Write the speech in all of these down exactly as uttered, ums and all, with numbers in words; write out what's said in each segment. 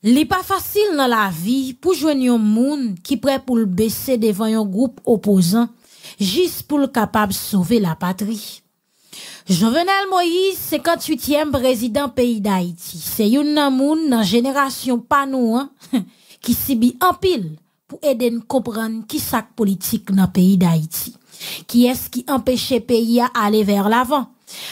Li pa fasil nan lavi pou jwenn yon moun ki prè pou l bese devan yon gwoup opozan jis pou l kapab sove lapatri. Jovenel Moïse, senkantuityèm prezidan peyi Dayiti, se youn nan moun nan jenerasyon pa nou an ki sibi anpil pou ede n konprann ki sa k politik nan peyi Dayiti. Kiyès ki anpeche peyi a ale vè lavan?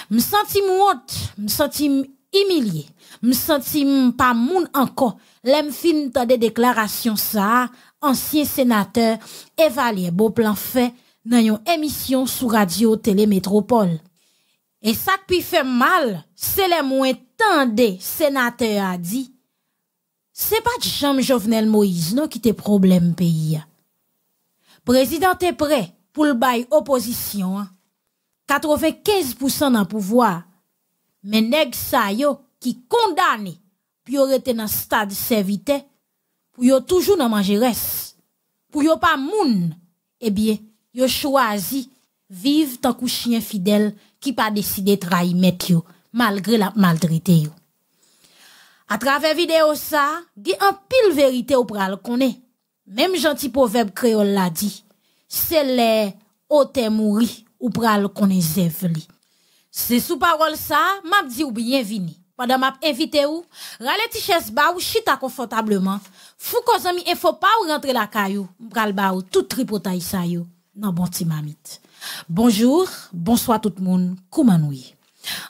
M santi m wont, m santi m imilye, m santi m pa moun ankò lè m fin tande deklarasyon sa a ansyen senatè Evalyè Beauplan fè nan yon emisyon sou radyo Tele Metropole. E sa k pi fè m mal, se lè mwen tande senatè a di, se pa t janm Jovenel Moïse non ki te pwoblèm peyi a. Prezidan te prè pou l bay opozisyon an katrevenkenz pousan nan pouvwa a, men nèg sa yo ki kondane pou yo rete nan stad sèvitè, pou yo toujou nan manjerès, pou yo pa moun, ebyen, yo chwazi viv tankou chyen fidèl ki pa deside trayi mèt yo, malgre l ap maltrete yo. Atravè videyo sa a, gen anpil verite w pral konnen. Menm jan ti pwovèb kreyòl la di, se lè otè mouri ou pral konnen zèv li. Se sou pawòl sa a, m ap di w byenvini. Pandan m ap envite w, rale ti chèz ba w, chita konfòtableman. Fouco zanmi enfo pa w rantre lakay ou, m pral ba w tout tripotay sa yo nan bon ti mamit. Bonjou, bonswa tout moun, kouman nou ye?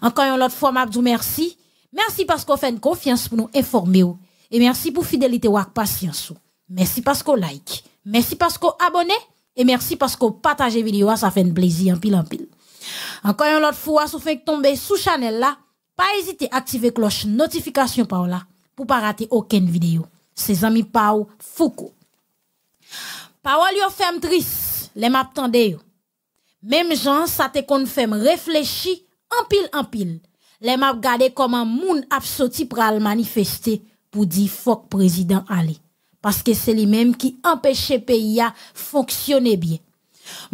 Ankò yon lòt fwa, m ap di w mèsi. Mèsi paske w fè n konfyans pou nou enfòme w. E mèsi pou fidelite w ak pasyans ou. Mèsi paske w like. Mèsi paske w abòne. E mèsi paske w pataje videyo a, sa fè n plezi anpil anpil. Ankò yon lòt fwa, si w fenk tonbe sou chanèl la, pa ezite aktive klòch notifikasyon pa w la pou w pa rate okenn videyo. Se zanmi pa w, Fouco. Pawòl yo fè m tris lè m ap tande yo. Menm jan sa te konn fè m reflechi anpil anpil lè m ap gade kòman moun ap soti pral manifeste pou di fòk prezidan ale. Paske se li menm ki anpeche peyi a fonksyone byen.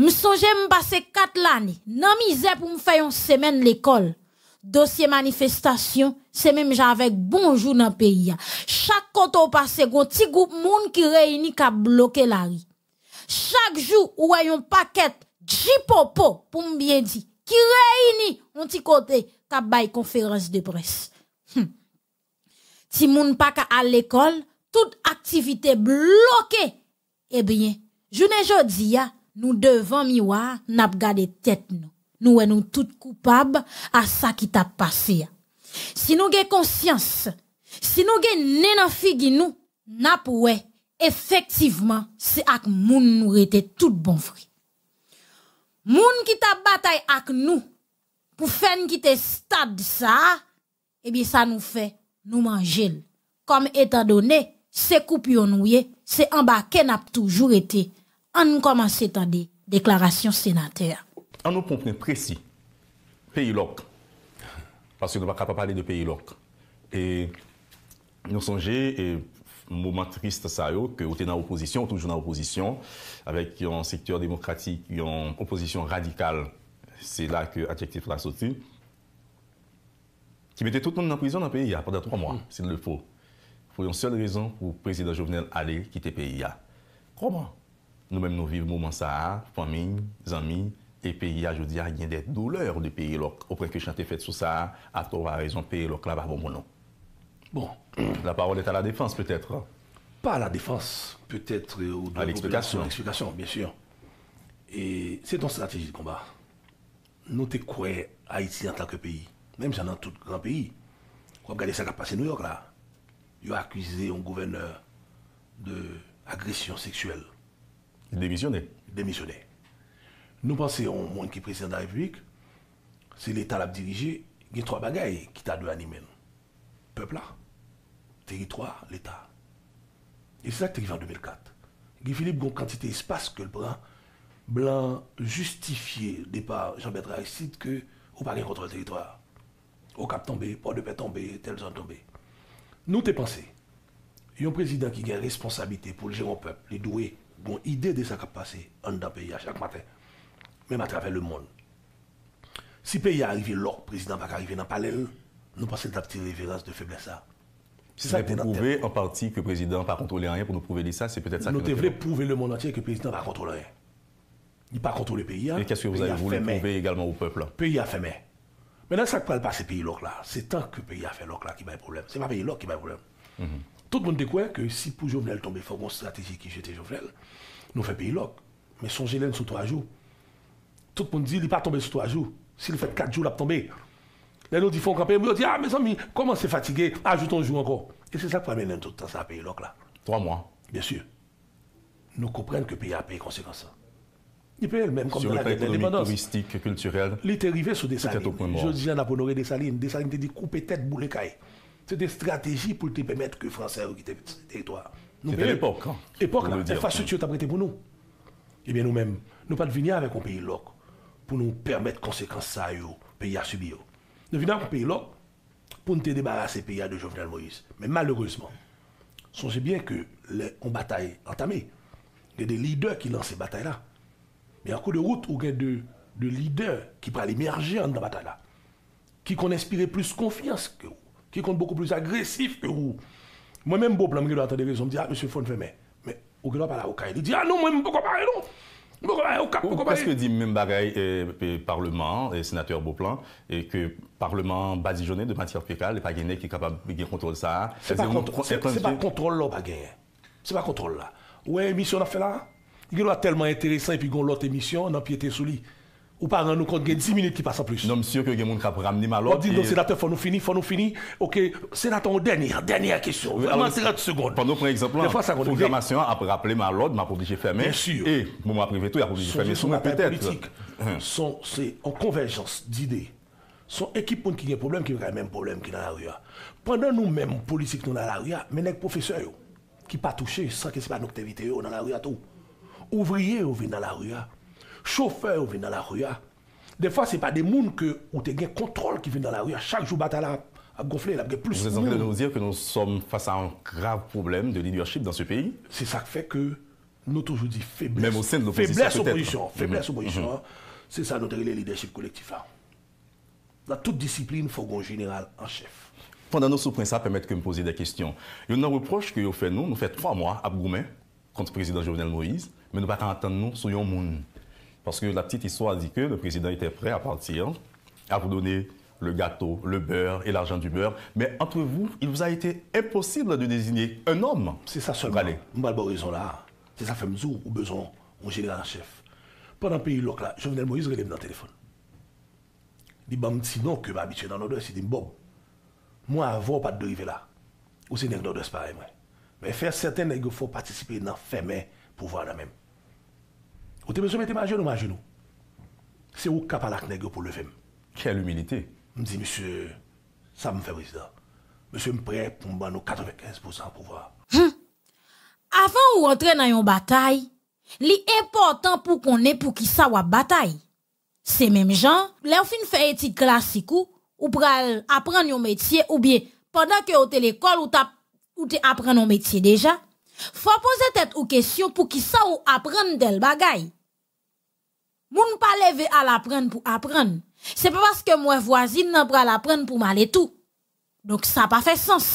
M sonje m pase kat lane nan mizè pou m fè yon semèn lekòl. Dosye manifestasyon, se menm jan avèk bonjou nan peyi a. Chak kote w pase, gon ti gwoup moun ki reyini k ap bloke lari. Chak jou, ou wè yon pakèt djipopo, pou m byen di, ki reyini yon ti kote k ap bay konferans de près. Hum. Timoun pa ka al lekòl, tout aktivite bloke. Ebyen, jounen jodi a, nou devan miwa a, n ap gade tèt nou. Nou wè nou tout koupab a sa ki t ap pase a. Si nou gen konsyans, si nou gen nen nan figi nou, n ap wè, efektivman, se ak moun nou rete tout bon vre. Moun ki t ap batay ak nou pou fè n kite stad sa a, ebyen, sa nou fè, nou manje l. Kòm etandone se koupyon nou ye, se anbake n ap toujou rete. Ann kòmanse tande deklarasyon senatè a. Ann nou pran yon pwen presi. Peyi lòk. Paske nou pa ka pa pale de peyi lòk. E nou sonje, e, moman tris sa yo, ke ou te nan opozisyon, ou toujou nan opozisyon, avèk yon sektè demokratik, yon opozisyon radikal, se la ke adjektif la soti, ki mete tout moun nan prizon nan peyi a pandan twa mwa, s'il le faut, pou yon sèl rezon, pou prezidan Jovenel ale kite peyi a. Kòman nou menm nou viv moman sa a, fanmi, zanmi, e peyi a jodi a gen de doulè de peyi lòk, au point que chante fèt sou sa a, atò ou a rezon, peyi lòk la pa bon pou nou? Bon, la parole est à la défense, peut-être. Pas à la défense, peut-être, euh, ou à l'explication. À l'explication, bien sûr. E se yon strateji de konba. Nou te kwè Ayiti antanke peyi, menm jan nan tout gran peyi. W ap gade sa k ap pase Nouyòk la. Yo akize yon gouvènè de agresyon seksyèl. Demisyone. Demisyone. Nou panse yon moun ki prezidan de la repiblik, se leta l ap dirije, gen twa bagay ki ta dwe anime l. Pèp la, teritwa, leta. E se sa k te rive an de mil kat. Guy Philippe gen yon kantite espas ke l pran, blan jistifye depa Jean Bertrand Aristide ke ou pa gen kontwòl teritwa a. Okap tonbe, Pòdepè tonbe, tèl zòn tonbe. Nou te panse, yon prezidan ki gen responsablite pou l jere yon pèp, li dwe gen yon ide de sa k ap pase anndan peyi a chak maten, menm atravè lemonn. Si peyi a rive lòk, prezidan pa ka rive nan palè l, nou panse l t ap tire reverans de feblès sa. Se sa ki te nan tèt nou. C'était pour prouver en partie que président pa kontwole anyen, pou nou pwouve li sa, se petèt sa ke nou te vle. Nou te vle pwouve lemonn antye ke prezidan pa kontwole anyen. Li pa kontwole peyi a. Et qu'est-ce que vous avez voulu prouver également au peuple? Peyi a fèmen. Peyi a fèmen. Mentnan, sa k pral pase peyi lòk la, se tan ke peyi a fè lòk la ki bay pwoblèm. Se pa peyi lòk ki bay pwoblèm. Tout moun te kwè ke si pou Jovenel tonbe, fòk gon estrateji ki jete Jovenel. Nou fè peyi lòk. Men sonje lè n sou twa jou. Tout moun di li pa tonbe sou twa jou. Si l fèt kat jou, l ap tonbe. Lè nou di fò w kanpe, yo di, a, mezanmi, kòmanse fatige, ajoute yon jou ankò. E se sa k pral mennen n tout tan sa a peyi lòk la. Twa mwa. Byen si. Nou konprann ke peyi a peye konsekans lan. Li peye l menm kòm nan lagè de lendepandans. Sur le plan économique, touristique, culturel, li te rive sou Desalin. Tout est au point mort. Jodi a, n ap onore Desalin. Desalin te di koupe tèt, boule kay. Se te estrateji pou l te pèmèt ke Fransè yo kite teritwa a. Nou peye l. C'était l'époque, hein, faut le dire. Epòk la, enfrastrikti yo t ap rete pou nou. Ebyen, nou menm, nou pa t vini avèk yon peyi lòk pou nou pèmèt konsekans sa yo, peyi a sibi yo. Nou vini avèk yon peyi lòk pou n te debarase peyi a de Jovenel Moïse. Men malerezman, sonje byen ke lè yon batay antame, gen de lidè ki lanse batay la. Men an kou de wout, ou gen de, de lidè ki pral emèje anndan batay la, ki konn enspire plis konfyans ke w, ki konn bokou plis agresif ke w. Mwen menm, Beauplan, m gen dwa tande rezon, m di, a, mesye, fò n fèmen. Men, ou gen dwa pale a okay. Li di, a, non, mwen, m poko pare, non. M poko pare, Okap poko pare. Ou prèske di menm bagay, e, e, Palman an, e, Senatè Beauplan, e ke Palman an badijonnen de matyè fekal, e pa gen nèg ki kapab gen kontwòl sa a. Se pa kontwòl, se, se pa kontwòl la w pa genyen. Se pa kontwòl la. Ou wè emisyon n ap fè la a? Li gen dwa tèlman enteresan epi gen yon lòt emisyon, n ap pyete sou li. Ou pa rann ou kont gen dis minit ki pase an plis. Non, m si ke gen moun k ap ramne m a lòd. W ap di, non, senatè, fò nou fini, fò nou fini. Oke, senatè, yon dènye, dènyè kesyon. Vrèman, trant segonn. Pandan w pran egzanp lan, pwogramasyon an ap raple m a lòd, m ap oblije fèmen. Byen si. E moman ap rive tou, y ap oblije fèmen sou mwen petèt. Sonje, se yon batay politik. Se yon, se yon konvèjans dide. Se yon ekip moun ki gen pwoblèm ki pa gen menm pwoblèm ki nan lari a. Pandan nou menm, politik nou nan lari a, men nèg pwofesè yo ki pa touche san ke se pa nou ki te envite yo nan lari a tou. Ouvriye yo vin nan lari a. Chofè yo vin nan lari a. Defwa, se pa de moun ke ou te gen kontwòl ki vin nan lari a. Chak jou batay la ap, ap gonfle, l ap gen plis moun. Vous êtes en train de nous dire que nous sommes face à un grave problème de leadership dans ce pays? Se sa k fè ke nou toujou di feblès, feblès opozisyon, feblès opozisyon an, se sa nou te rele lidèchip kolektif la. Nan tout disiplin, fò gen yon jeneral an chèf. Pandan nou sou pwen sa, pèmèt ke m poze de kesyon. Youn nan repwòch ke yo fè nou, nou fè twa mwa ap goumen kont prezidan Jovenel Moïse, men nou pa ka antann nou sou yon moun. Parce que la petite histoire dit que le président était prêt à partir, à vous donner le gâteau, le beurre et l'argent du beurre. Mais entre vous, il vous a été impossible de désigner un homme. Se sa sèlman. M pral ba w rezon la a. Se sa fè m di w, ou bezwen yon jeneral an chèf. Pandan peyi lòk la, Jovenel Moïse rele m nan telefòn. Li ban m ti non ke m abitye nan Nòdwès, li di m, Bob, mwen avè w pa t dwe rive la. Ou se nèg Nòdwès parèy mwen. Men fè sèten nèg yo fè w patisipe nan fèmen pouvwa nan men m. Ou te bezwen mete m ajenou, m ajenou. Se ou k ka pale ak nèg yo pou leve m. Quelle humilité! M di, mesye, sa m fè prezidan? Mesye, m prè pou m ban nou katrevenkenz pousan pouvwa a. Avan ou antre nan yon batay, li enpòtan pou w konnen poukisa w ap batay. Se menm jan, lè w fin fè etid klasik ou, ou pral aprann yon metye oubyen pandan ke w te lekòl ou t ap, ou te aprann yon metye deja, fò w poze tèt ou kesyon poukisa w aprann tèl bagay. Moun pa leve al aprann pou aprann. Se pa paske m wè vwazin nan pral aprann pou m ale tou. Donk, sa pa fè sans.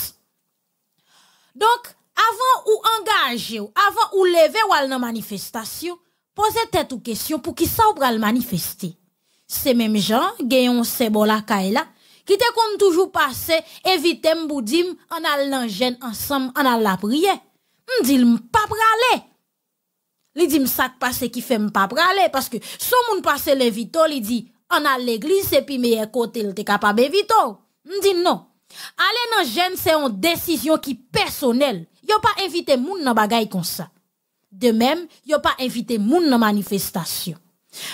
Donk, avan ou angaje w, avan ou leve w al nan manifestasyon, poze tèt ou kesyon poukisa w pral manifeste. Se menm jan, gen yon sè bò lakay la, ki te konn toujou pase, envite m pou di m, ann al nan jèn ansanm, ann al lapriyè. M di l m pa prale. Li di m sa k pase ki fè m pa prale, paske si yon moun pase l envite w, li di, ann al legliz, se pi meyè kote l te kapab envite w. M di non. Ale nan jèn se yon desizyon ki pèsonèl. Yo pa envite moun nan bagay konsa. De menm, yo pa envite moun nan manifestasyon.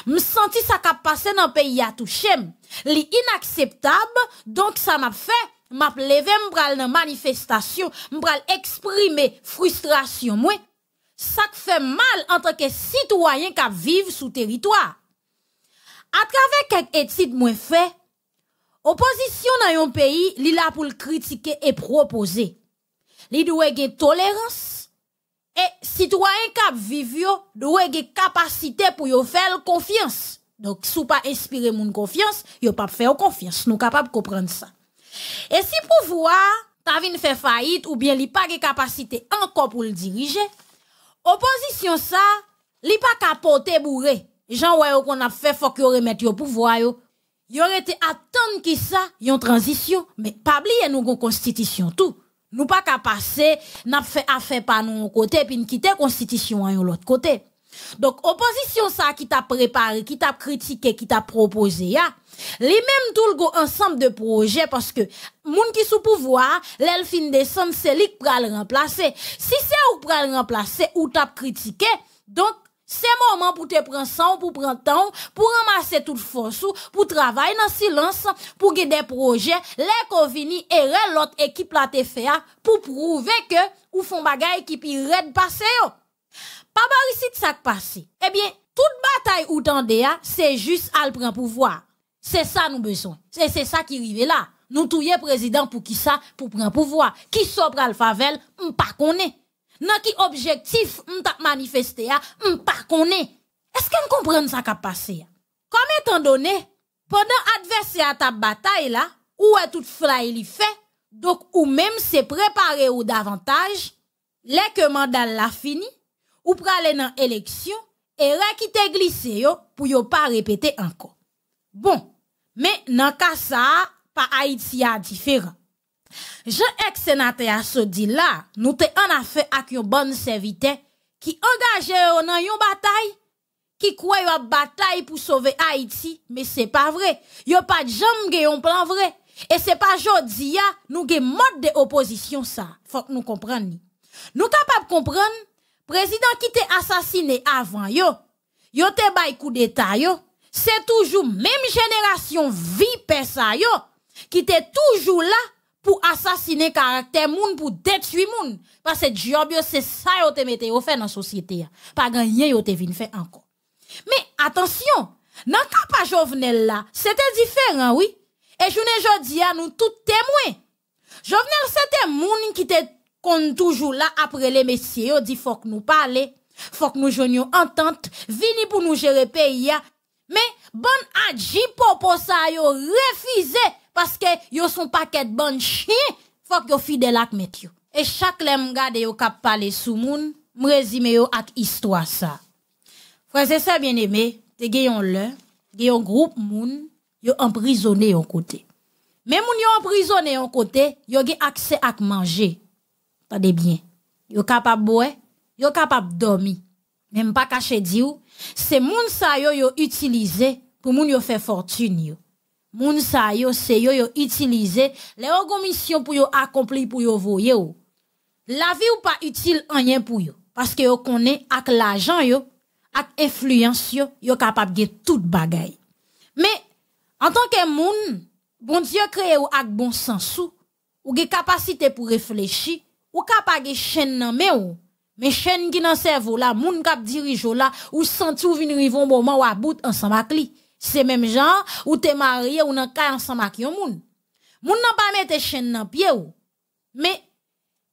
M santi sa k ap pase nan peyi a touche m. Li inakseptab, donk sa m ap fè, m ap leve m pral nan manifestasyon, m pral eksprime fristrasyon mwen. Sa k fè m mal antanke sitwayen k ap viv sou teritwa a. Atravè kèk etid mwen fè, opozisyon nan yon peyi, li la pou l kritike e pwopoze. Li dwe gen tolerans, e sitwayen k ap viv yo dwe gen kapasite pou yo fè l konfyans. Donk, si w pa enspire moun konfyans, yo p ap fè w konfyans. Nou kapab konprann sa. E si pouvwa a ta vin fè fayit oubyen li pa gen kapasite ankò pou l dirije, opozisyon sa, li pa ka pote boure. Jan w wè yo konn ap fè, fòk yo remèt yo pouvwa yo. Yo rete ap tann kisa? Yon tranzisyon. Men pa bliye nou gon konstitisyon tou. Nou pa ka pase, n ap fè afè pa nou yon kote, epi n kite konstitisyon an yon lòt kote. Donk, opozisyon sa ki t ap prepare, ki t ap kritike, ki t ap pwopoze a, li menm tou l gon ansanm de pwojè, paske moun ki sou pouvwa a, lè l fin desann, se li k pral ranplase. Si se ou k pral ranplase, ou t ap kritike, donk, se moman pou te pran san w, pou pran tan w, pou ranmase tout fòs ou, pou travay nan silans, pou gen de pwojè, lè ko vini erè lòt ekip la te fè a, pou pwouve ke ou fè yon bagay ki pi rèd pase yo. Pa bò isit sa k pase. Ebyen, tout batay ou tande a, se jis al pran pouvwa. Se sa nou bezwen. E se sa ki rive la. Nou touye prezidan pou kisa? Pou pran pouvwa. Kisa w pral fè avè l? M pa konnen. Nan ki objektif m t ap manifeste a? M pa konnen. Èske n konprann sa k ap pase a? Kòm etan done, pandan advèsè a t ap batay la, ou wè tout flay li fè, donk ou menm se prepare w davantaj, lè ke manda l la fini, ou prale nan eleksyon, erè ki te glise yo pou yo pa repete ankò. Bon, men nan ka sa a, pa Ayiti a diferan. Jan èks senatè a sot di la, nou te annafè ak yon bann sèvitè ki angaje yo nan yon batay, ki kwè y ap batay pou sove Ayiti, men se pa vre. Yo pa t janm gen yon plan vre. E se pa jodi a nou gen mòd de opozisyon sa. Fòk nou konprann li. Nou kapab konprann, prezidan ki te asasine avan yo, yo te bay koudeta yo, se toujou menm jenerasyon vipè sa yo ki te toujou la pou asasinen karaktè moun, pou detwi moun. Paske djòb yo, se sa yo te mete yo fè nan sosyete a. Pa gen anyen yo te vin fè ankò. Men, atansyon, nan ka pa Jovenel la, se te diferan, wi. E jounen jodi a, nou tout temwen. Jovenel se te moun ki te konn toujou la ap rele mesye yo, di fòk nou pale, fòk nou jwenn yon antant, vini pou nou jere peyi a. Men, bann adji popo sa yo refize, paske yo se yon pakèt bann chen, fòk yo fidèl ak mèt yo. E chak lè m gade yo k ap pale sou moun, m rezime yo ak istwa sa. Frè e sè byeneme, te gen yon lè, gen yon gwoup moun, yo anprizone yon kote. Men moun yo anprizone yon kote, yo gen aksè ak manje. Tande byen. Yo kapab bwè, yo kapab dòmi. Men m pa kache di w, se moun sa yo yo itilize pou moun yo fè fòtin yo. Moun sa yo, se yo yo itilize lè yo gon misyon pou yo akonpli, pou yo voye w. Lavi w pa itil anyen pou yo, paske yo konnen ak lajan yo, ak enfliyans yo, yo kapab gen tout bagay. Men, antanke moun, Bondye kreye w ak bon sans ou, ou gen kapasite pou reflechi, ou ka pa gen chenn nan men w, men chenn ki nan sèvo w la, moun k ap dirije w la, ou santi w vin rive yon moman w about ansanm ak li. Se menm jan an, ou te marye, ou nan kay ansanm ak yon moun. Moun nan pa mete chenn nan pye w, men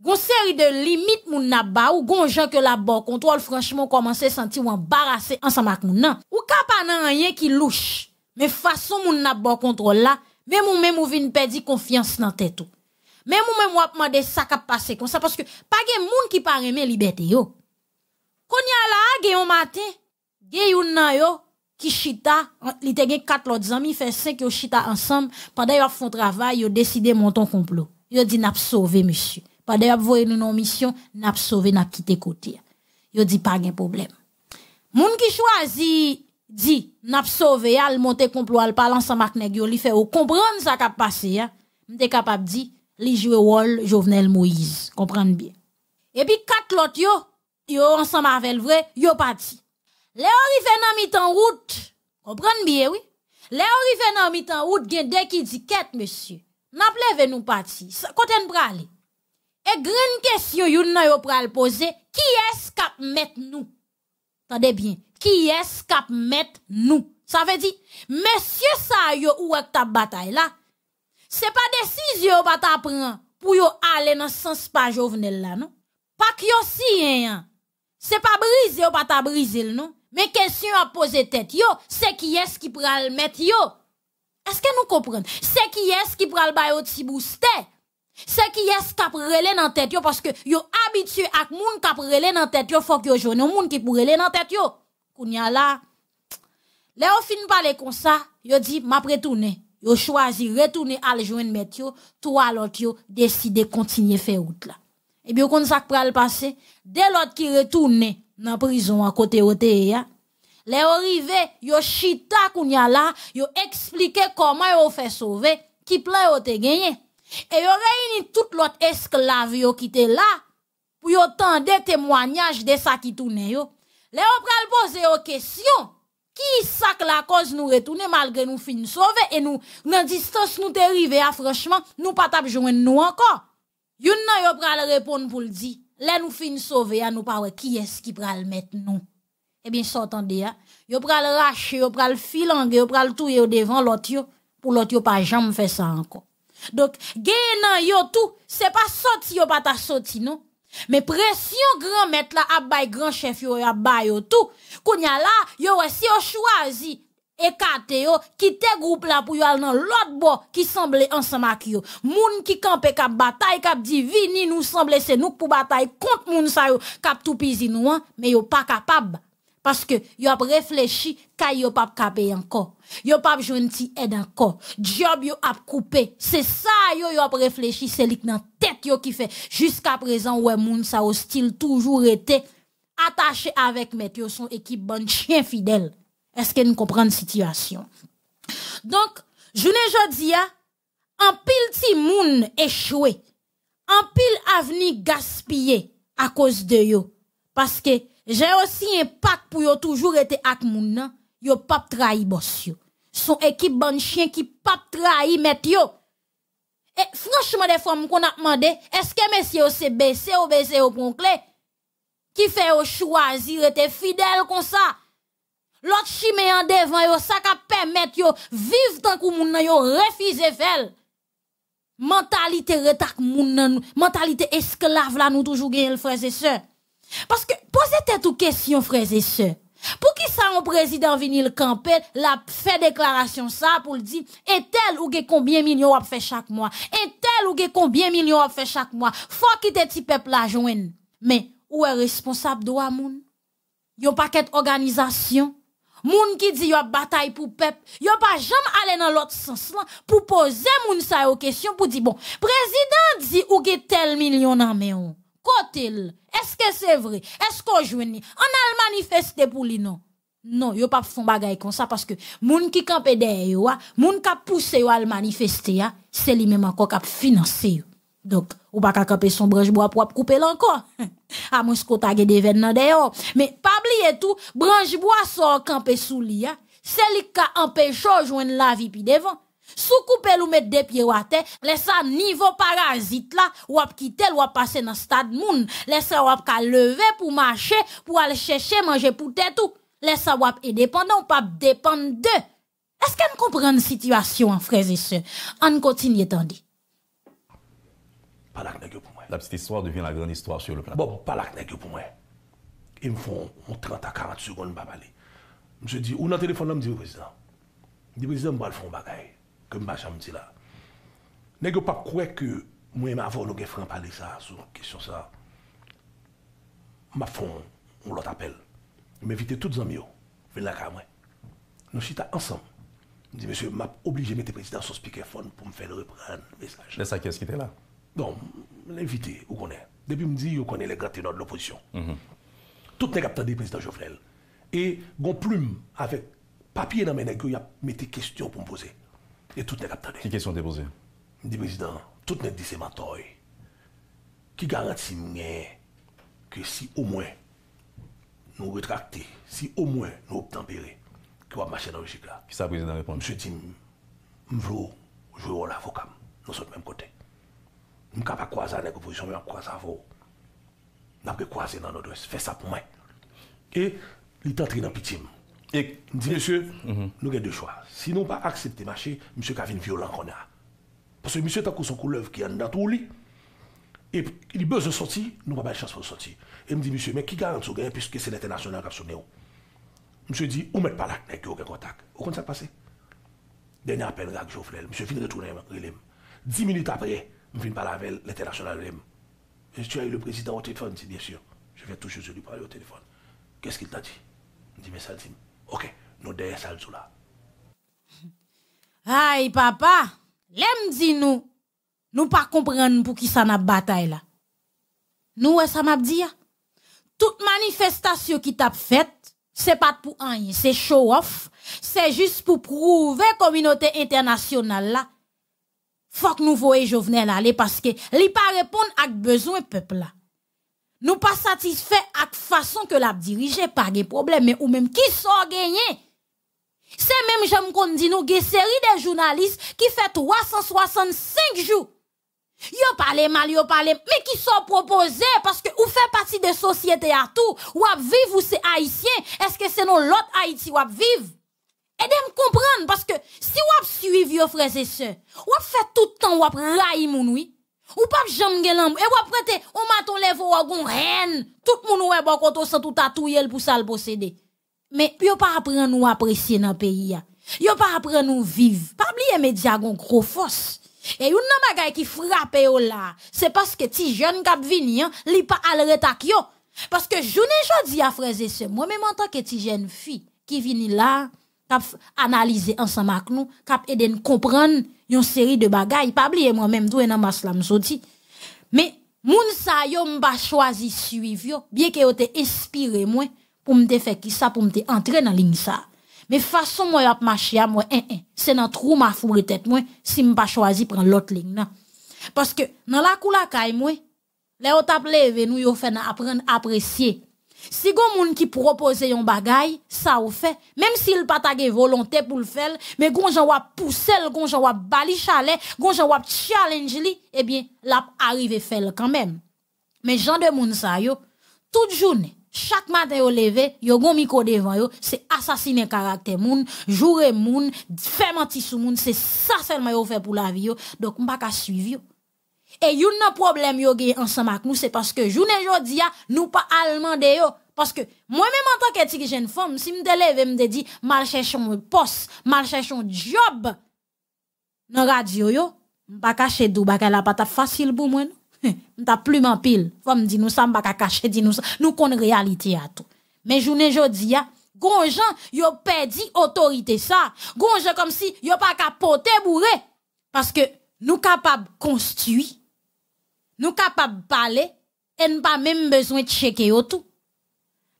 gon seri de limit moun nan ap ba ou, gon jan ke l ap ba w kontwòl, franchman, ou kòmanse santi w anbarase ansanm ak moun nan. Ou ka pa nan anyen ki louch, men fason moun nan ap ba w kontwòl la, menm ou menm ou vin pèdi konfyans nan tèt ou. Menm ou menm w ap mande sa k ap pase konsa, paske pa gen moun ki pa renmen libète yo. Kounye a la a, gen yon maten, gen youn nan yo ki chita, li te gen kat lòt zanmi, fè senk yo chita ansanm, pandan y ap fè yon travay, yo deside monte yon konplo. Yo di, "N ap sove misye. Pandan y ap voye nou nan yon misyon, n ap sove, n ap kite kote a." Yo di, "Pa gen pwoblèm." Moun ki chwazi di, "N ap sove," al monte konplo, al pale ansanm ak nèg yo, li fè yo konprann sa k ap pase a, m te kapab di, li jwe wòl Jovenel Moïse. Konprann byen. Epi kat lòt yo, yo ansanm avè l vre, yo pati. Lè yo rive nan mitan wout, konprann byen, wi. Lè yo rive nan mitan wout, gen de ki di, "Kèt, mesye, n ap leve nou pati. Sa, kote n prale?" E grenn kesyon youn nan yo pral poze, "Kiyès k ap mèt nou?" Tande byen, "Kiyès k ap mèt nou?" Sa vle di, mesye sa yo ou wè k t ap batay la, se pa desizyon yo pa ta pran pou yo ale nan sans pa Jovenel la, non. Pak yo siyen an, se pa brize yo pa ta brize l, non. Men kesyon yo ap poze tèt yo, se kiyès ki pral mèt yo? Èske nou konprann? Se kiyès ki pral ba yo ti boustè? Se kiyès k ap rele nan tèt yo, paske yo abitye ak moun k ap rele nan tèt yo, fòk yo jwenn yon moun ki pou rele nan tèt yo. Kounye a la, lè yo fin pale konsa, yo di, "M ap retounen." Yo chwazi retounen al jwenn mèt yo, twa lòt yo deside kontinye fè wout la. Ebyen, ou konn sa k pral pase? De lòt ki retounen nan prizon an kote yo te ye a, lè yo rive, yo chita kounye a la, yo eksplike kòman yo fè sove, ki plan yo te genyen. E yo reyini tout lòt esklav yo ki te la pou yo tande temwayaj de sa ki tounen yo. Lè yo pral poze yo kesyon, ki sa k lakòz nou retounen malgre nou fin sove e nou, nan distans nou te rive a, franchman, nou pa t ap jwenn nou ankò? Youn nan yo pral reponn pou l di, lè nou fin sove a, nou pa wè kiyès ki pral mèt nou. Ebyen, sa w tande a, yo pral rache, yo pral filange, yo pral touye yo devan lòt yo, pou lòt yo pa janm fè sa ankò. Donk, genyen nan yo tou, se pa soti yo pa ta soti, non. Men presyon granmèt la ap bay gran chèf yo, y ap ba yo tou. Kounye a la, yo wè si yo chwazi ekate yo, kite gwoup la pou yo al nan lòt bò ki sanble ansanm ak yo. Moun ki kanpe k ap batay, k ap di, "Vini, nou sanble, se nou k pou batay kont moun sa yo k ap toupizi nou an," men yo pa kapab. Paske yo ap reflechi, kay yo p ap ka peye ankò. Yo p ap jwenn ti èd ankò. Djòb yo ap koupe. Se sa yo, yo ap reflechi, se li k nan tèt yo ki fè jiska prezan ou wè moun sa yo still toujou rete atache avèk mèt yo, se yon ekip bann chen fidèl. Èske n konprann sitiyasyon? Donk, jounen jodi a, anpil timoun echwe, anpil avni gaspiye akoz de yo. Paske, jan yo siyen pak pou yo toujou rete ak moun nan, yo p ap trayi bòs yo. Se yon ekip bann chen ki p ap trayi mèt yo. E franchman, defwa m konn ap mande, èske mesye yo se bese oubyen se yo pran kle ki fè yo chwazi rete fidèl konsa? Lòt chimen an devan yo, sa k ap pèmèt yo viv tankou moun nan, yo refize fè l. Mantalite ret ak moun nan, mantalite esklav la, nou toujou genyen l, frè e sè. Paske, poze tèt ou kesyon, frè e sè. Poukisa yon prezidan vini l kanpe, l ap fè deklarasyon sa pou l di, entèl ou gen konbyen milyon w ap fè chak mwa? Entèl ou gen konbyen milyon w ap fè chak mwa? Fò kite ti pèp la jwenn. Men, ou wè responsab dwa moun, yon pakèt òganizasyon, moun ki di y ap batay pou pèp, yo pa janm ale nan lòt sans lan pou poze moun sa yo kesyon pou di, bon, prezidan an di ou gen tèl milyon nan men w. Kote l? Èske se vre? Èske w jwenn li? Ann al manifeste pou li non. Non, yo p ap fè yon bagay konsa paske moun ki kanpe dèyè yo a, moun k ap pouse yo al manifeste a, se li menm ankò k ap finanse yo. Donk, ou pa ka kanpe sou yon branch bwa pou w ap koupe l ankò. Amwenske w ta gen de vèn nan dèyè w. Men, pa bliye tou, branch bwa sa w kanpe sou li a, se li k ka anpeche w jwenn lavi pi devan. Si w koupe l ou met de pye w atè, lè sa nivo parazit la, w ap kite l, w ap pase nan stad moun. Lè sa w ap ka leve pou mache, pou al chèche manje pou tèt ou. Lè sa w ap endepandan, w p ap depann de. Èske n konprann sitiyasyon an, frè e sè? Ann kontinye tande. Pale ak nèg yo pou mwen. La petite histoire devient la grande histoire sur le plateau. Bon, pale ak nèg yo pou mwen. E m fè yon trant a karant segonn m pa pale. Misye di, ou nan telefòn nan? M di, wi, prezidan. M di, prezidan, m pral fè yon bagay ke m pa janm di la. Nèg yo p ap kwè ke mwen menm avè w nou gen franc parler sa, sou kesyon sa. M ap fè yon, yon lòt apèl. M envite tout zanmi yo vin lakay mwen. Nou chita ansanm. M di, mesye, m ap oblije mete prezidan sou speakerphone pou m fè l reprann mesaj. Lè sa, kiyès ki te la? Bon, m envite, ou konnen. Depi m di, yo konnen les grands ténors de l'opposition. Tout nèg ap tande prezidan Jovenel. E gon plim avèk papye nan men nèg yo, y ap mete kesyon pou m poze. E tout nèg ap tande. Ki kesyon w te poze? M di, prezidan, tout nèg di se mantò w ye. Ki garanti m genyen ke si omwen nou retrakte, si omwen nou obtanpere, ke w ap mache nan lojik la? Kisa prezidan reponn? Misye di m, m vle w jwe wòl avoka m. Nou sot menm kote. M ka pa kwaze a nèg opozisyon, men m ap kwaze avè w. N ap rekwaze nan Nòdwès. Fè sa pou mwen. E li t antre nan pitye m. E m di, mesye, nou gen de chwa. Si nou pa aksepte mache, misye ka vin vyolan kounye a. Paske misye tankou se yon koulèv ki anndan twou li. E li bezwen sòti, nou pa bay chans pou l sòti. E m di, misye, men ki garanti w genyen, piske se lentènasyonal k ap sonnen w? Misye di, ou mèt pale ak nèg yo, gen kontak. Ou konn sa k pase? Dènye apèl, Rag Jovenel. Misye vin retounen rele m. Dis minit apre, M vin pale avè l, lentènasyonal rele m. Est-ce que tu as eu le président au téléphone? M di, bien sûr. Je viens tout juste de lui parler au téléphone. Qu'est-ce qu'il t'a dit? M di, men sa l di m. Ok, nou dèyè sa l di w la. Ay papa, lè m di nou, nou pa konprann poukisa n ap batay la. Nou wè sa m ap di a? Tout manifestasyon ki t ap fèt, se pa t pou anyen, se show off, se jis pou pwouve kominote entènasyonal la, fòk nou voye Jovenel ale paske li pa reponn ak bezwen pèp la. Nou pa satisfè ak fason ke l ap dirije, pa gen pwoblèm, men ou menm kisa w genyen? Se menm jan m konn di nou gen seri de jounalis ki fè twa san swasannsenk jou. Yo pale mal, yo pale, men kisa w pwopoze? Paske ou fè pati de sosyete a tou, w ap viv, ou se ayisyen, èske se nan lòt Ayiti w ap viv? Ede m konprann, paske si w ap swiv yo, frè e sè, w ap fè tout tan w ap rayi moun, wi. Ou p ap janm gen lanmou, e w ap rete, yon maten w leve w gon hèn, tout moun ou wè bò kote w santi w ta touye l pou sa l posede. Men yo pa aprann ou apresye nan peyi a. Yo pa aprann ou viv. Pa bliye medya gon gwo fòs. E youn nan bagay ki frape yo la, se paske ti jèn k ap vini an, li pa al ret ak yo. Paske jounen jodi a, frè e sè, mwen menm antanke ti jèn fi ki vini la, k ap analize ansanm ak nou, k ap ede n konprann yon seri de bagay. Pa bliye mwen menm tou e nan mas la m soti. Men moun sa yo m pa chwazi swiv yo, byenke yo te enspire mwen pou m te fè kisa, pou m te antre nan liy sa. Men fason m wè y ap mache a, m wè en en, se nan twou m a foure tèt mwen si m pa chwazi pran lòt liy nan. Paske nan lakou lakay mwen, lè yo t ap leve nou, yo fè n aprann apresye. Si gon moun ki pwopoze yon bagay, sa w fè, menm si l pa ta gen volonte pou l fè l, men gon jan w ap pouse l, gon jan w ap ba li chalè, gon jan w ap challenge li, ebyen, l ap arive fè l kanmenm. Men jan de moun sa yo, tout jounen, chak maten yo leve, yo gon mikwo devan yo, se asasinen karaktè moun, joure moun, fè manti sou moun, se sa sèlman yo fè pou lavi yo. Donk, m pa ka swiv yo. E youn nan pwoblèm yo gen ansanm ak nou, se paske jounen jodi a, nou pa al mande yo. Paske mwen menm antanke ti jèn fanm, si m te leve, m te di, m al chèche yon pòs, m al chèche yon djòb nan radyo yo, m pa kache di w bagay la pa t ap fasil pou mwen, non. M t ap plim anpil. Fò m di nou sa, m pa ka kache di nou sa. Nou konn reyalite a tou. Men jounen jodi a, gon jan yo pèdi otorite sa, gon jan kòmsi yo pa ka pote boure. Paske nou kapab konstwi, nou kapab pale, e n pa menm bezwen tcheke yo tou.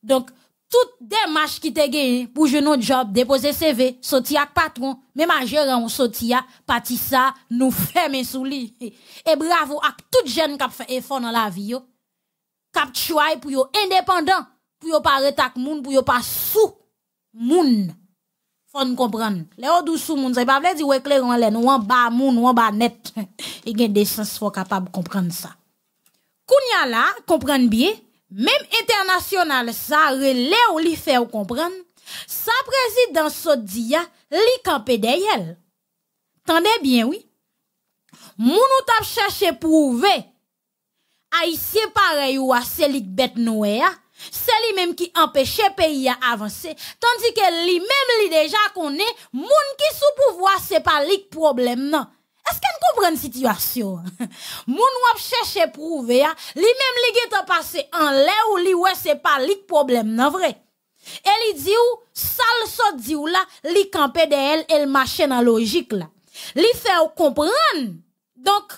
Donk, tout demach ki te genyen pou jwenn yon djòb, depoze C V, soti ak patwon, menm a jeran w soti a, pati sa, nou fèmen sou li. E bravo ak tout jèn k ap fè efò nan lavi yo, k ap try pou yo endepandan, pou yo pa ret ak moun, pou yo pa sou moun. Fò n konprann. Lè yo di w sou moun, sa pa vle di w eklere anlè, non, w anba moun, w anba nèt. Li gen de sans, fò w kapab konprann sa. Kounye a la, konprann byen, menm entènasyonal sa rele w, li fè w konprann, sa prezidan sot di a, li kanpe dèyè l. Tande byen, wi. Moun ou t ap chèche pwouve Ayisyen parèy ou a, se li k bèt nwè a, se li menm ki anpeche peyi a avanse, tandike li menm li deja konnen moun ki sou pouvwa se pa li k pwoblèm nan. Èske n konprann sitiyasyon an? Moun w ap chèche pwouve a, li menm li gentan pase anlè w, li wè se pa li k pwoblèm nan vre. E li di w, sa l sot di w la, li kanpe dèyè l e l mache nan lojik la. Li fè w konprann. Donk,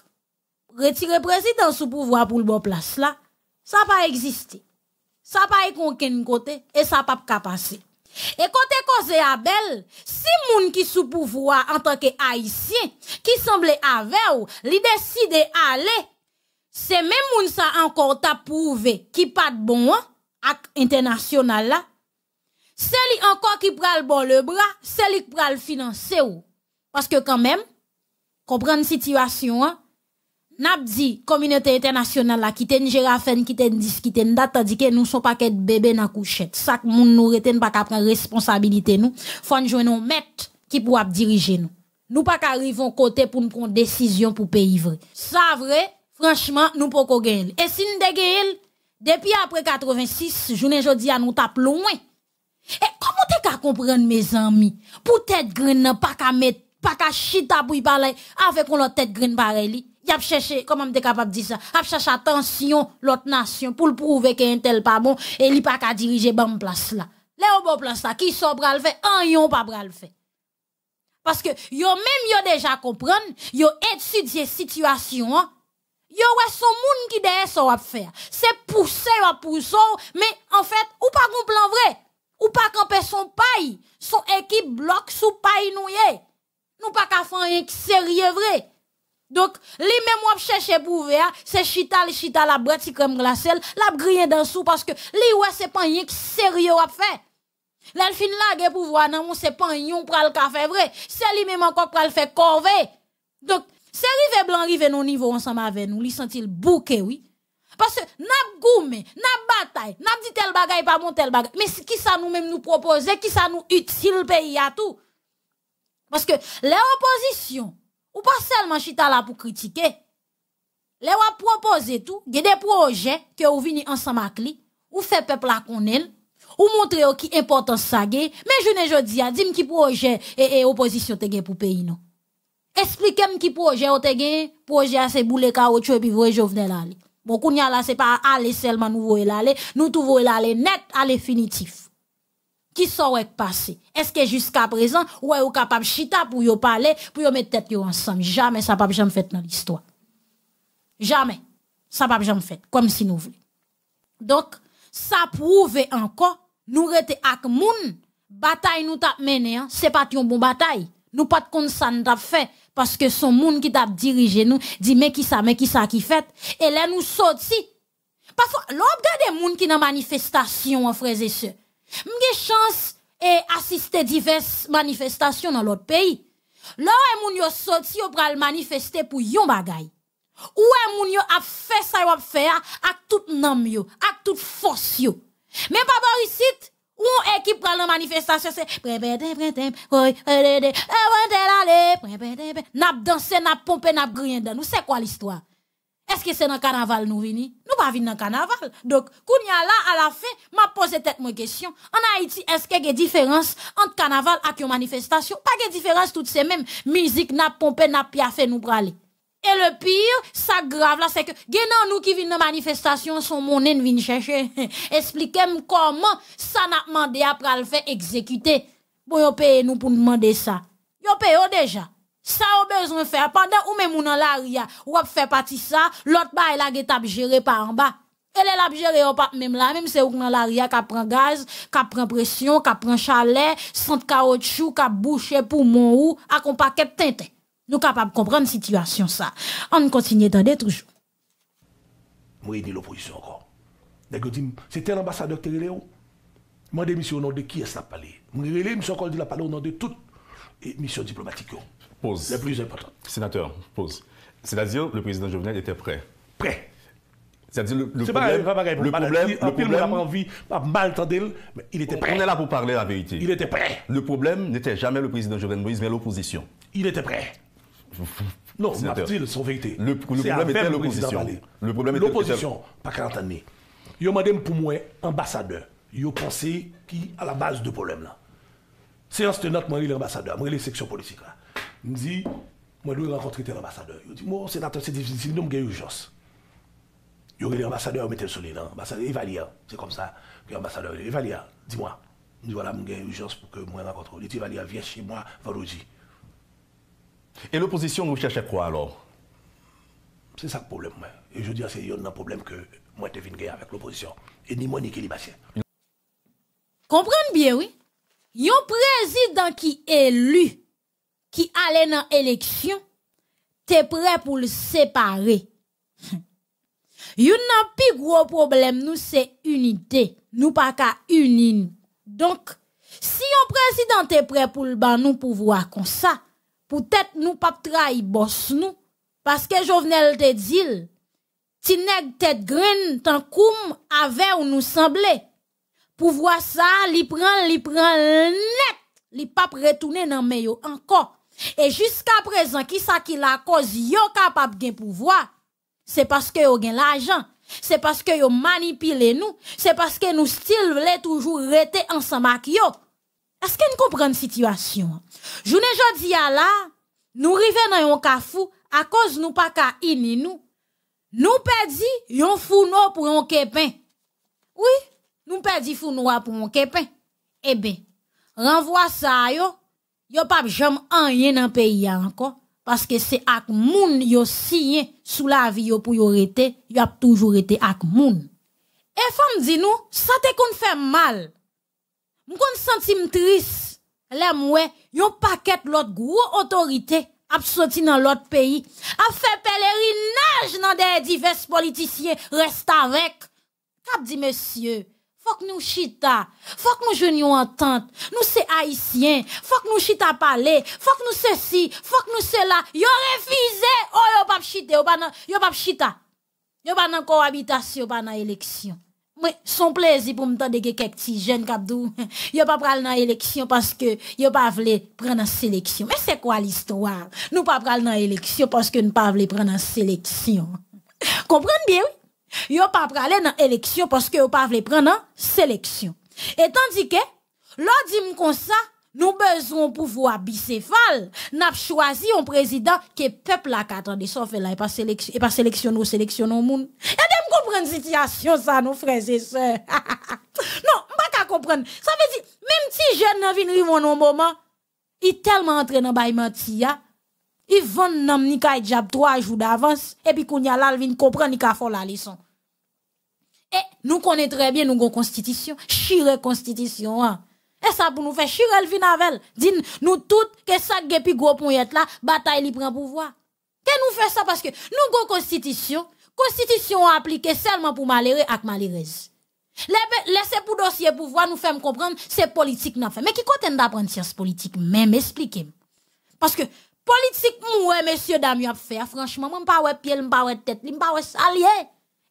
retire prezidan sou pouvwa pou l ba w plas la, sa pa egziste. Sa pa ye konkenn kote e sa p ap ka pase. E kote koze a bèl, si moun ki sou pouvwa antanke Ayisyen, ki sanble avè w, li deside ale, se menm moun sa ankò w t ap pwouve ki pa t bon an ak entènasyonal la, se li ankò ki pral ba w lebra, se li k pral finanse w. Paske kanmenm, konprann sitiyasyon an, n ap di kominote entènasyonal la kite n jere afè n, kite n diskite n dat, tandike nou se yon pakèt bebe nan kouchèt. Sak moun nou rete, n pa ka pran responsabilite nou. Fò n jwenn yon mèt ki pou ap dirije nou. Nou pa ka rive yon kote pou n pran yon desizyon pou peyi vre. Sa vre, franchman, nou poko genyen l. E si n te genyen l, depi apre katrevensis, jounen jodi a nou t ap lwen. E kòman w te ka konprann, mezanmi, pou tèt grenn nan pa ka met, pa ka chita pou y pale avèk yon lòt tèt grenn parèy li? Y ap chèche, kòman m te kapab di sa? Ap chèche atansyon lòt nasyon pou l pwouve ke entèl pa bon e li pa ka dirije, ban m plas la. Lè yo ba w plas la, kisa w pral fè? Anyen w pa pral fè. Paske yo menm yo deja konprann, yo etidye sitiyasyon an, yo wè se yon moun ki dèyè sa w ap fè a. Se pouse yo ap pouse w, men anfèt, ou pa gon plan vre. Ou pa kanpe se yon pay, se yon ekip blòk sou pay nou ye. Nou pa ka fè anyen ki serye vre. Donk, li menm w ap chèche pwouve a, se chita l chita, l ap bwè ti krèm glase l, l ap griyen dan sou paske li wè se pa anyen ki serye w ap fè. Lè l fin lage pouvwa nan men w, se pa anyen w pral ka fè vre. Se li menm ankò k pral fè kòve. Donk, se rive blan rive nan yon nivo ansanm avè nou, li santi l bouke, wi. Paske n ap goumen, n ap batay, n ap di tèl bagay pa bon, tèl bagay. Men si, kisa nou menm nou pwopoze, kisa nou itil peyi a tou? Paske lè opozisyon, ou pa sèlman chita la pou kritike. Lè w ap pwopoze tou, gen de pwojè ke ou vini ansanm ak li, ou fè pèp la konnen l, ou montre yo ki enpòtans sa gen, men jounen jodi a, di m ki pwojè e, e opozisyon te gen pou peyi nou. Esplike m ki pwojè yo te gen, pwojè a se boule kawotchou epi voye Jovenel ale. Bon, kounye a la, se pa ale sèlman nou voye l ale, nou tou voye l ale nèt, a lenfinitif. Kisa w wè k pase? Èske jiskaprezan, ou wè yo kapab chita pou yo pale, pou yo met tèt yo ansanm? Jamè, sa p ap janm fèt nan listwa. Jamè. Sa p ap janm fèt, kwè m si nou vle. Donk, sa pwouve ankò, nou rete ak moun, batay nou t ap mennen an, se pa t yon bon batay. Nou pa t konn sa n t ap fè, paske se yon moun ki t ap dirije nou, di men kisa, men kisa ki fèt. E lè nou soti, pafwa, lè w ap gade moun ki nan manifestasyon an, frè e sè, m gen chans e asiste divès manifestasyon nan lòt peyi. Lè w wè moun yo soti, yo pral manifeste pou yon bagay. Ou wè moun yo ap fè sa yo ap fè a ak tout nanm yo, ak tout fòs yo. Men pa bò isit, ou yon ekip pral nan manifestasyon, se prenpenten, prenten, woy, edede, e wè tèl ale, prenpenten, n ap danse, n ap ponpe, n ap griyen dan nou. Se kwa listwa? Èske se nan kanaval nou vini? Nou pa vin nan kanaval. Donk, kounye a la, alafen, m ap poze tèt mwen kesyon. Ann Ayiti, èske gen diferans ant kanaval ak yon manifestasyon? Pa gen diferans, tout se menm. Mizik, n ap ponpe, n ap pyafe, nou prale. E le pire, sa k grav la, se ke gen nan nou ki vin nan manifestasyon an, se yon monnen n vin chèche. Esplike m kòman sa n ap mande a pral fè egzekite. Bon, yo peye nou pou n mande sa. Yo peye w deja. Sa yo bezwen fè a, pandan ou menm ou nan lari a, w ap fè pati sa, lòt bagay la gentan ap jere pa anba. E lè l ap jere yo p ap menm la, menm se ou k nan lari a k ap pran gaz, k ap pran presyon, k ap pran chalè, sant kawotchou, k ap bouche poumon ou ak yon pakèt tenten. Nou kapab konprann sitiyasyon sa. Ann kontinye tande toujou. M reyini lopozisyon ankò. Nèg yo di m, se tèl anbasadè ki te rele w? M mande misye o non de kiyès l ap pale. M rele misye ankò, l di l ap pale o non de tout e, misyon diplomatik yo. Pause. Les plus importantes. Sénateur, pause. C'est-à-dire, le président Jovenel était prêt. Prè. C'est-à-dire, le, le Se pa problème, pa bagay pou le m pale. problème, le Anpil moun ap problème, anvi, ap mal tande l, men il était on prêt. Est là pour parler la vérité. Il était prêt. Le problème n'était jamais le président Jovenel Moïse, mais l'opposition. Il était prêt. Non, m ap Sénateur, di l, se yon verite. Le, le Se problème avè était m prezidan l'opposition. Pale. Le problème était Lopozisyon pa ka antann li. Yo mande m pou mwen anbasadè. Yo panse ki a la baz de pwoblèm la. Séance tenante, mwen rele anbasadè, mwen rele seksyon politik la. M di, mwen dwe rankontre tèl anbasadè. Yo di, bon, senatè, se difisil, non, m gen ijans. Yo rele anbasadè, yo mete l sou li nan. Anbasadè Evalière, se kòmsa ke anbasadè rele. Evalière, dis-moi. M di, vwala, m gen ijans pou ke mwen rankontre w. Li di, Evalière, viens chez moi vendredi. Et l'opposition recherchait quoi alors? Se sa k pwoblèm mwen. E jodi a se yonn nan pwoblèm ke mwen te vin gen avèk lopozisyon. E ni mwen ni Kelly Bastien. Konprann byen wi. Yon prezidan ki eli, ki ale nan eleksyon, te prè pou l separe. Youn nan pi gwo pwoblèm nou se inite. Nou pa ka ini nou. Donk, si yon prezidan te prè pou l ban nou pouvwa konsa, poutèt nou p ap trayi bòs nou, paske Jovenel te di l, ti nèg tèt grenn tankou m avè w nou sanble. Pouvwa sa a, li pran l, li pran l nèt, li p ap retounen nan men yo ankò. E jiskaprezan, kisa ki lakòz yo kapab gen pouvwa? Se paske yo gen lajan, se paske yo manipile nou, se paske nou still vle toujou rete ansanm ak yo. Èske n konprann sitiyasyon an? Jounen jodi a la, nou rive nan yon kafou akoz nou pa ka ini nou, nou pèdi yon founo pou yon kenpen. Wi, nou pèdi founo a pou yon kenpen. Eben, ranvwa sa a yo, yo p ap janm anyen nan peyi a ankò, paske se ak moun yo siyen sou lavi yo pou yo rete, y ap toujou rete ak moun. E fò m di nou, sa te konn fè m mal. M konn santi m tris lè m wè yon pakèt lòt gwo otorite ap soti nan lòt peyi, ap fè pelerinaj nan dèyè divès politisyen restavèk, k ap di, mesye, fòk nou chita, fòk nou jwenn yon antant, nou se Ayisyen, fòk nou chita pale, fòk nou sesi, fòk nou sela. Yo refize, o, yo p ap chite, yo pa nan, yo p ap chita. Yo pa nan kowabitasyon, yo pa nan eleksyon. Mwen, se yon plezi pou m tande gen kèk ti jèn k ap di w, yo pa pral nan eleksyon paske yo pa vle pran nan seleksyon. Men se kwa listwa? Nou pa pral nan eleksyon paske n pa vle pran nan seleksyon. Konprann byen, wi. Yo pa prale nan eleksyon paske yo pa vle pran nan seleksyon. E tandike, lè w di m konsa, nou bezwen yon pouvwa bisefal, n ap chwazi yon prezidan ke pèp la ka tande. Sa w fè la, e pa seleksyon, e pa seleksyonnen w seleksyonnen yon moun. Ede m konprann sitiyasyon sa, non, frè e sè. Non, m pa ka konprann. Sa vle di, menm ti jèn nan vin rive nan yon moman, li tèlman antre nan bay manti a, li vann nanm li kay dyab twa jou davans, epi kounye a la, l vin konprann li ka fè w laleson. E nou konnen trè byen nou gon konstitisyon, chire konstitisyon an. E sa pou nou fè, chire l vin avè l. Di n, nou tout, ke sa k gen pi gwo ponyèt la, batay li pran pouvwa. Ke nou fè sa paske nou gon konstitisyon, konstitisyon an aplike sèlman pou malere ak malerèz. Lè, lè se pou dosye pouvwa, nou fè m konprann se politik n ap fè. Men ki kote n t aprann syans politik menm? Esplike m. Paske politik m wè mesye dam yo ap fè a, franchman, mwen m pa wè pye l, m pa wè tèt li, m pa wè sa l ye.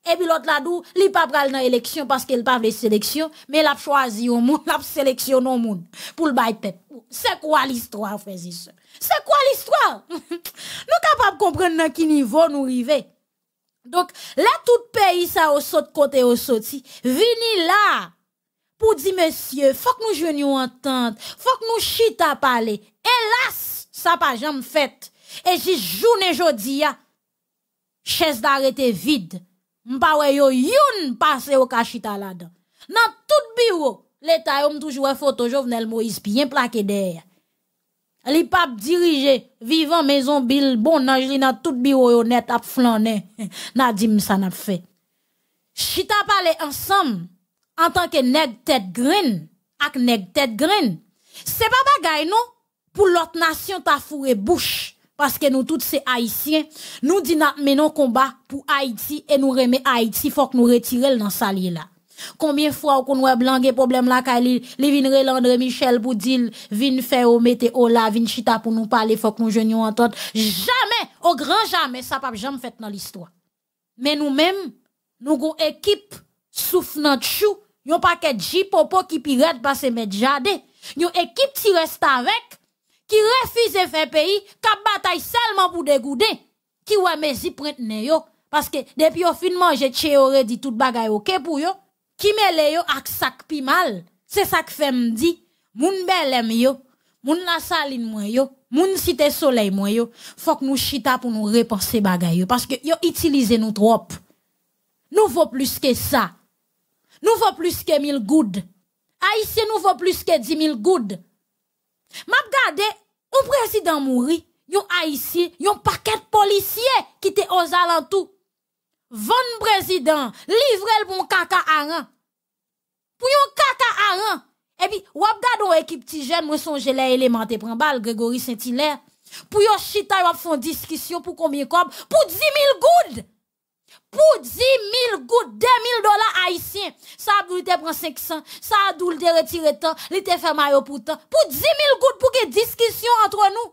Epi lòt la di w, li pa pral nan eleksyon paske l pa vle seleksyon, men l ap chwazi yon moun, l ap seleksyone yon moun pou l bay pèp. Se kwa listwa, frè e sè? Se kwa listwa? Nou kapab konprann nan ki nivo nou rive. Donk, lè tout peyi sa yo sot kote yo soti, vini la pou di, mesye, fòk nou jwenn yon antant, fòk nou chita pale. Elas, sa pa janm fèt. E jis jounen jodi a, chèz la rete vid. M pa wè yo youn pase yo ka chita ladan. Nan tout biwo Leta yo, m toujou wè foto Jovenel Moïse byen plake dèyè. Li p ap dirije vivan, men zonbi l, bon nanj li nan tout biwo yo nèt ap flannen. N a di m sa n ap fè. Chita pale ansanm antanke nèg tèt grenn ak nèg tèt grenn, se pa bagay non pou lòt nasyon ta foure bouch, paske nou tout se Ayisyen, nou di n ap mennen yon konba pou Ayiti e nou renmen Ayiti, fòk nou retire l nan sa l ye la. Konbyen fwa w konn wè blan gen pwoblèm lakay li, li vin rele André Michel pou di l vin fè yo mete ola, vin chita pou nou pale, fòk nou jwenn yon antant? Jamè, o gran jamè, sa p ap janm fèt nan listwa. Men nou menm, nou gon ekip souf nan tchou, yon pakèt jipopo ki pi rèd pase mèt jaden, yon ekip ti restavèk ki refize fè peyi, k ap batay sèlman pou degouden, ki wè mezi pwent nen yo, paske depi yo fin manje tche yo redi tout bagay oke pou yo, ki mele yo ak sa k pi mal. Se sa k fè m di, moun Bèlè m yo, moun Lasalin mwen yo, moun Site Solèy mwen yo, fòk nou chita pou nou repanse bagay yo, paske yo itilize nou twòp. Nou vo plis ke sa. Nou vo plis ke mil goud. Ayisyen, nou vo plis ke di mil goud. M ap gade, yon prezidan mouri, yon Ayisyen, yon pakèt polisye ki te ozalantou vann prezidan an, livre l pou yon kaka aran. Pou yon kaka aran. Epi, w ap gade yon ekip ti jèn, mwen sonje lè Eleman te pran bal, Gregory Saint Hilaire, pou yo chita, yo ap fè yon diskisyon pou konbyen kòb? Pou di mil goud! Pou di mil goud, de mil dola ayisyen. Sa ap di w li te pran senk san, sa ap di w li te retire tan, li te fè mayo pou tan. Pou di mil goud pou gen diskisyon antre nou.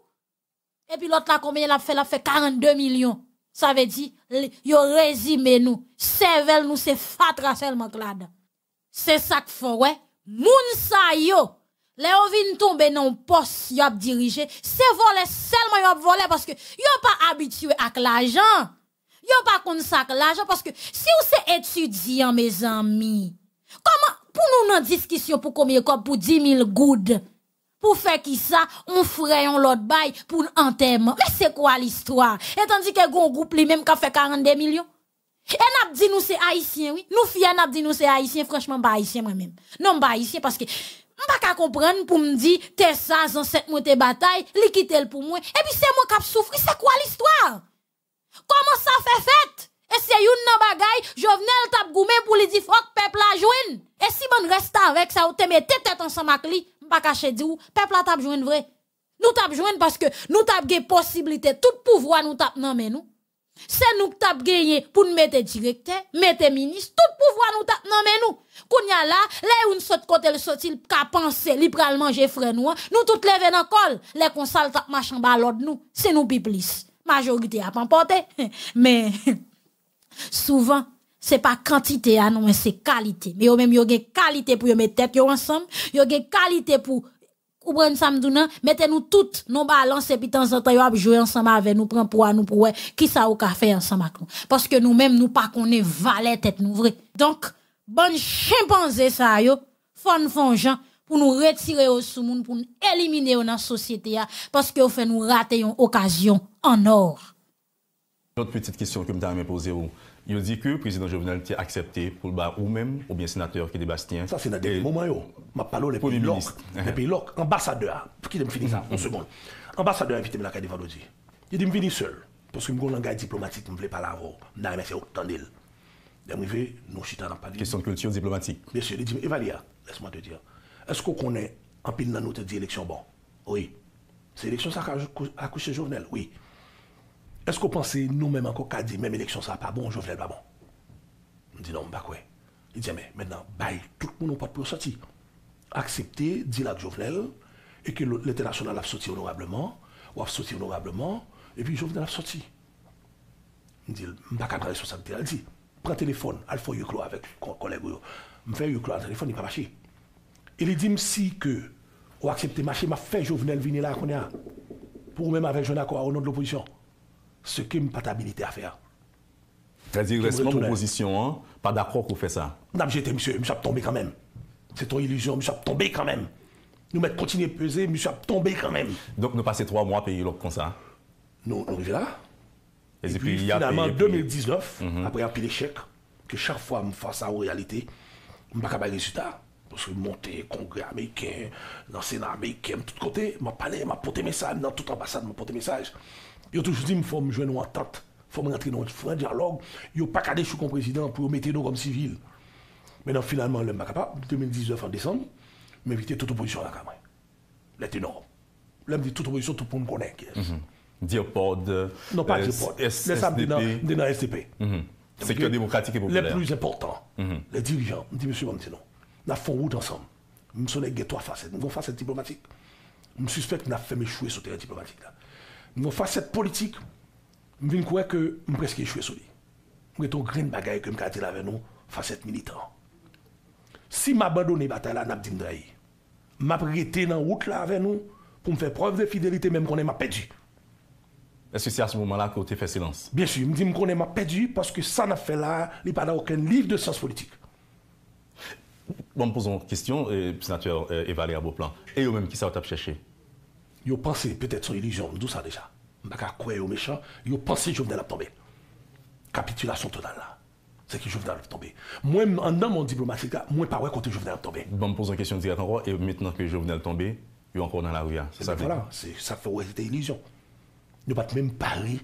Epi lòt la, konbyen l ap fè? L ap fè karannde milyon. Sa vle di, li, yo rezime nou. Sèvèl nou se fatra sèlman k ladan. Se sa k fè w wè, moun sa yo, lè yo vin tonbe nan yon pòs y ap dirije, se vòlè sèlman y ap vòlè, paske yo pa abitye ak lajan. Yo pa konn sa k lajan, paske si w se etidyan, mezanmi, kòman pou nou nan diskisyon pou konbyen kòb? Pou di mil goud. Pou fè kisa? On frè yon lòt bay pou antèman. Men se kwa listwa? E tandike gon gwoup li menm k ap fè karannde milyon. E n ap di nou se Ayisyen, wi. Nou fyè, n ap di nou se Ayisyen. Franchman, m pa Ayisyen mwen menm. Non, m pa Ayisyen paske m pa ka konprann pou m di tè sa, zansèt mwen te batay, li kite l pou mwen. Epi se mwen k ap soufri. Se kwa listwa? Kòman sa fè fèt? E se youn nan bagay Jovenel t ap goumen pou li di fòk pèp la jwenn. E si bann restavèk sa yo te mete tèt ansanm ak li, m pa kache di w, pèp la t ap jwenn vre. Nou t ap jwenn paske nou t ap gen posiblite tout pouvwa nou t ap nan men nou. Se nou k t ap genyen pou n mete direktè, mete minis, tout pouvwa nou t ap nan men nou. Kounye a la, lè youn sot kote l soti, l ka panse li pral manje frè nou an, nou tout leve nan kò l. Lè konsa, l t ap mache anba lòd nou, si nou pi plis. Majorite ap anpòte. Men, souvan, se pa kantite a non, men se kalite. Men yo menm, yo gen kalite pou yo met tèt yo ansanm, yo gen kalite pou Konprann sa m di w nan? Mete nou tout nan balans epi tanzantan yo ap jwe ansanm avè nou, pran pwa nou pou wè kisa yo ka fè ansanm ak nou. Paske nou menm, nou pa konnen valè tèt nou vre. Donk, bann chenpanze sa yo, fò n fè yon jan pou nou retire yo sou moun, pou n elimine yo nan sosyete a, paske yo fè nou rate yon okazyon an nò. Lòt pitit kesyon ke m ta renmen poze w, yo di ke prezidan Jovenel te aksepte pou l ba ou menm oubyen senatè Kelly Bastien. Sa se nan dènye moman yo. M ap pale w lè peyi lòk. Lè peyi lòk. Anbasadè a, kite m fini sa, yon segonn. Anbasadè a envite m lakay li vandredi. Li di m vini sèl, paske m gen yon langay diplomatik m vle pale avè w. M ta renmen fè w tande l. Lè m rive, nou chita n ap pale. Kesyon kilti diplomatik. Mesye, li di m, Evalia, laisse-moi te dire, èske w konnen anpil nan nou te di eleksyon bon? Wi. Se eleksyon sa k akouche Jovenel? Wi. Èske w panse nou menm ankò ka di menm eleksyon sa pa bon, Jovenel pa bon? M di non, m pa kwè. Li di, men, mentnan, bay tout moun yon pòt pou yo sòti. Aksepte deal ak Jovenel, e ke lentènasyonal ap sòti onorableman, w ap sòti onorableman, epi Jovenel ap sòti. M di l, m pa ka pran responsablite a. L di, pran telefòn, al fè yon huis clos avèk kò-, kòlèg ou yo. M fè huis clos a telefòn, li pa mache. E li di m si ke ou aksepte mache, m ap fè Jovenel vini la kounye a. Pou ou menm avè l jwenn akò a o non de lopozisyon. Se ke m pa t abilite a fè a. Sa di rès manm opozisyon an pa dakò ke w fè sa. N ap jete misye, misye ap tonbe kanmenm. Se t on ilizyon, misye ap tonbe kanmenm. Nou mèt kontinye peze, misye ap tonbe kanmenm. Donk nou pase twa mwa peyi lòk konsa. Nou, nou rive la. Epi finalman, de mil diznèf, apre anpil echèk, ke chak fwa m fas a yon reyalite, m pa ka bay rezilta. Paske m monte Kongrè ameriken, nan Sena ameriken, m tout kote, m ap pale, m ap pote mesaj, nan tout anbasad, m ap pote mesaj. Yo toujou di m fò m jwenn yon antant, fò m rantre nan yon fran dyalòg, yo pa ka dechouke yon prezidan pou yo mete nou kòm sivil. Men nan finalman, lè m pa kapab, de mil diznèf an desanm, m envite tout opozisyon an lakay mwen. Lè te nò. Lè m di tout opozisyon, tout moun konnen kiyès. Dirpod, non, pa Dirpod. Lè sa m te nan, m te nan S D P. Sektè demokratik e popilè. Lè pli enpòtan. Lè dirijan, m di, mesye, ban m di nou. N ap fè yon wout ansanm. M se yon nèg gen twa fasèt. M gen yon fasèt diplomatik. M sispèk n ap fè m echwe sou teren diplomatik la. M gen yon fasèt politik. M vin kwè ke m prèske echwe sou li. M gen yon grenn bagay ke m ka di l avè nou, fasèt militan. Si m abandone batay la, n ap di m trayi. M ap rete nan wout la avè nou pou m fè prèv de fidelite, men m konnen m ap pèdi. Èske se a se moman la ke w te fè silans? Byen si, m di m konnen m ap pèdi paske sa n ap fè la a, li pa nan okenn liv de syans politik. Bon, m poze yon kesyon, eh, senatè, eh, Evalia Beauplan. E yo menm, kisa yo t ap chèche? Yo panse, petèt se yon ilizyon, m di w sa deja. M pa ka kwè yo mechan, yo panse Jovenel ap tonbe. Kapitilasyon total la. Se ke Jovenel ap tonbe. Mwen, anndan mond diplomatik la, mwen pa wè kote Jovenel ap tonbe. Bon, m poze yon kesyon dirèk ankò, e mentnan ke Jovenel tonbe, yo ankò nan lari a. Se sa k vle di? Ebyen vwala, se sa k fè w wè se te ilizyon. Nou pa t menm pare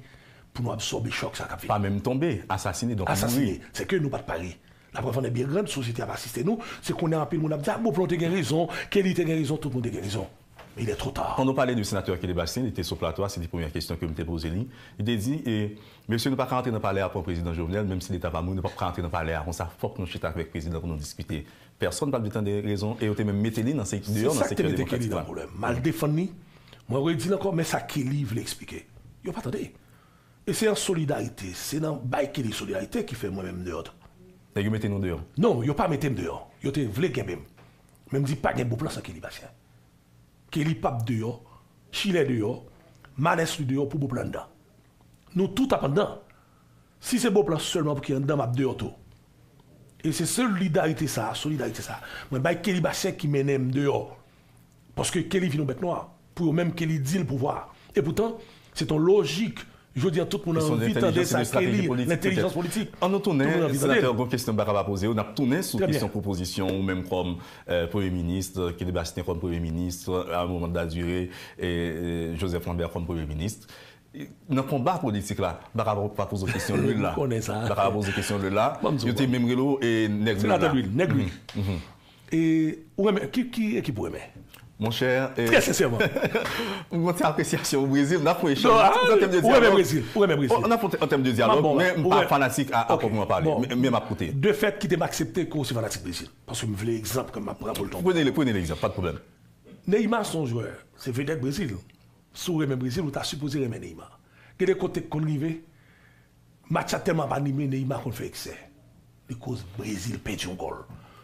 pou nou absòbe chòk sa k ap vini. Pa menm tonbe, asasine, donk mouri. Asasine, se ke nou pa t pare. Laprèv annè byen grann, sosyete ap asiste nou, se kounye a anpil moun ap di, a, Beauplan te gen rezon, Kelly te gen rezon, tout moun te gen rezon. Men il est trop tard. Pandan w pale de senatè Kelly Bastien, li te sou plato a, se te premyè kesyon ke m te poze li. Li te di, e, mesye, nou pa ka antre nan palè a pran prezidan Jovenel, menm si leta va mouri, nou p ap ka antre nan palè a konsa, fòk nou chita avèk prezidan pou nou diskite. Pèsonn pa t vle tande rezon, e yo te menm mete li nan se-, deyò nan sektè demokratik la. Se sa k te mete Kelly nan pwoblèm. M al defann li, mwen redi l ankò, men sa Kelly vle eksplike. Yo pa tande. E se an solidarite, se nan bay Kelly solidarite ki fè mwen menm m deyò tou. Nèg yo mete nou deyò? Non, yo pa mete m deyò. Yo te vle kenbe m. Men m di pa gen Beauplan san Kelly Bastien. Kelly p ap deyò, Chilè deyò, Manès li deyò pou Beauplan anndan. Nou tout ap anndan. Si se Beauplan sèlman pou ki anndan, m ap deyò tou. E se solidarite sa a, solidarite sa a, mwen bay Kelly Bastien ki mennen m deyò. Paske ke li vin yon bèt nwa, pou yo menm ke li di l pouvwa. E poutan, se t on lojik. Jodi a, tout moun anvi tande sa ke li, lentèlijans politik. An nou tounen, senatè, gon kesyon m pa kapab poze w, n ap tounen sou kesyon pwopozisyon ou menm kòm premye minis, ke Sébastien kòm premye minis, Armand Daduré, e Joseph Lambert kòm premye minis. Nan konba politik la, m pa ka pa poze w kesyon lwil la. M pa ka pa poze w kesyon lwil la. Yo te menm rele w e nèg lwil la. Nèg lwil. E ou renmen, ki, ki ekip ou renmen? Monchè, e, trè sensèman, m gon ti apresyasyon pou Brezil, n ap fè echanj. An tèm de dyalòg, ou renmen Brezil, ou renmen Brezil. N ap fè an tèm de dyalòg, men m pa fanatik a, a pwòpman pale. Men, men m ap koute. Defèt kite m aksepte ke w se fanatik Brezil. Paske m vle egzanp ke m ap pran pou l tonbe. Pwene, pwene egzanp, pa de pwoblèm. Neymar se yon jwè, se vedèt Brezil. Si w renmen Brezil, ou ta sipoze renmen Neymar. Gen de kote k konn rive, match la tèlman ap anime, Neymar konn fè eksè. Li koz Brezil pèdi yon gòl.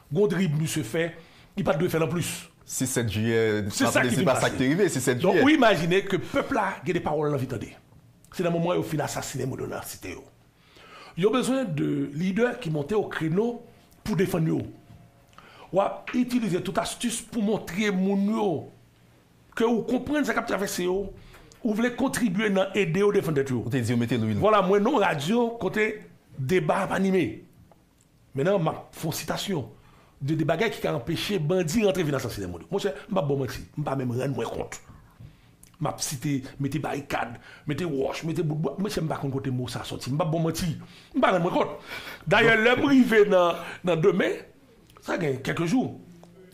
Gon drib misye fè, li pa t dwe fè l anplis. Sis sèt jiyè, se sa ki vin pase. Donk, ou imajine ke pèp la gen de pawòl l anvi tande. Se nan moman yo fin asasinen moun yo nan site yo. Yo bezwen de lidè ki monte o kreno pou defann yo. W ap itilize tout astis pou montre moun yo ke ou konprann sa k ap travèse yo, ou vle kontribye nan ede yo defann tèt yo. Ou te di yo mete lwil. Vwala, mwen nan radyo kote deba ap anime. Mentnan, m ap fè yon sitasyon de, de bagay ki ka anpeche bandi rantre vin asasinen moun yo. Monchè, m p ap ba w manti, m pa menm rann mwen kont. M ap site, mete barikad, mete wòch, mete bout bwa. Mesye, m pa konn kote mo sa soti. M p ap ba w manti. M pa rann mwen kont. Dayè, lè m rive nan, nan demen, sa gen kèk jou,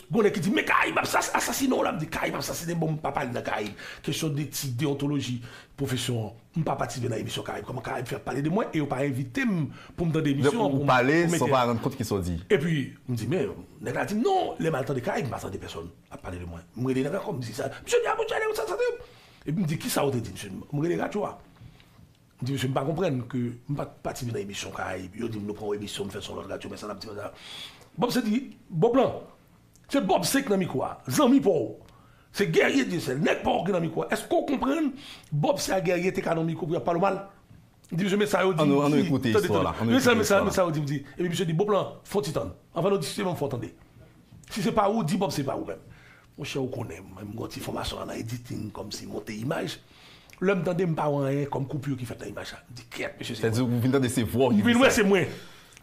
gon nèg ki di, "Men Karayib ap sas-, asasinen w la." M di, "Karayib ap asasinen, bon, m pa pale nan Karayib." Kesyon de etik, deontoloji, pwofesyon an. M pa patisipe nan emisyon Karayib. Kòman Karayib fè ap pale de mwen e yo pa envite m pou m tande emisyon an, pou m, pou m etè. Ou pale san pa rann kont ki sa w di. Epi, m di, "Men, nèg la di m non, lè m al tande Karayib, m pa tande pèsonn ap pale de mwen." M rele nèg la ankò, m di sa. Misye di, "A, monchè, nèg ou sa, sa, sa." Epi m di, "Kisa w te di, misye?" M rele radyo a. M di, "Mesye, m pa konprann ke m pa t patisipe nan emisyon Karayib. Yo di m nou pran yon emisyon, m fè sou yon lòt radyo, men sa n ap di, men sa." Bob se di, Bob lan, se Bob se k nan mikwo a, zanmi pa w. Se Guerrier Dieuseul, nèg pa w ki nan mikwo a. Èske w konprann Bob se a Guerrier te ka nan mikwo pou y ap pale w mal? M di, "Mesye, men sa yo di m di." Ann nou, ann nou ekoute istwa la. Ann nou ekoute istwa la. Men sa, men sa yo di m di. Epi misye di, "Bob lan, fè yon ti tann. Anvan nou diskite, ban m fè w tande. Si se pa ou, di Bob se pa ou menm." Monchè, ou konnen, mwen, m gon ti fòmasyon la nan editing, kòmsi monte imaj. Lè m tande, m pa wè anyen kòm koupi ki fèt nan imaj la. M di, "Kèt, mesye, se mwen." Sètadi, ou vin tande se vwa w ki di sa. M vin wè se mwen.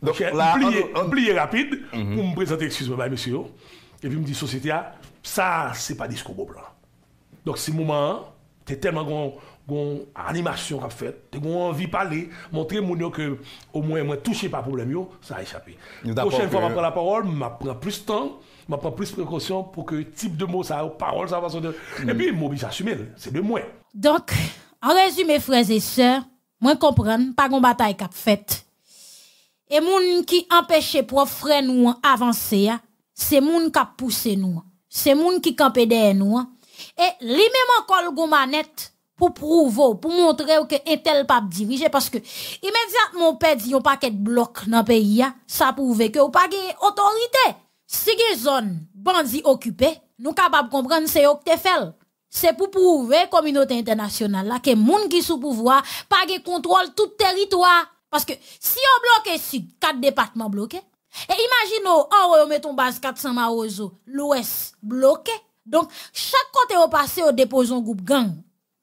Donk, monchè, la, m pliye, ann nou m pliye rapid pou m prezante ekskiz mwen bay mesye yo. Epi m di sosyete a, sa, se pa diskou Bob lan. Donk, si moman an, te tèlman gon, gon animasyon k ap fèt, te gon anvi pale, montre moun yo ke omwen mwen touche pa pwoblèm yo, sa echape. Pwochèn fwa m ap pran lapawòl, m ap pran plis tan, m ap pran plis prekosyon pou ke tip de mo sa yo, pawòl sa yo pa soti. Epi, m oblije asime l, se de mwen. Donk, an rezime, frè e sè, mwen konprann, pa gon batay k ap fèt. E moun ki anpeche pwòp frè nou an avanse a, se moun k ap pouse nou an. Se moun ki kanpe dèyè nou an. E li menm ankò l gon manèt pou pwouve w, pou montre w ke entèl p ap dirije, paske imedyatman w pèdi yon pakèt blòk nan peyi a, sa pwouve ke w pa gen otorite. Si gen zòn bandi okipe, nou kapab konprann se yo k te fè l. Se pou pwouve kominote entènasyonal la ke moun ki sou pouvwa a pa gen kontwòl tout teritwa a. Paske si yo bloke Sid, kat depatman bloke. E imajine w, anwo yo mete yon baz kat san Mawozo, Lwès bloke. Donk, chak kote yo pase, yo depoze yon gwoup gang.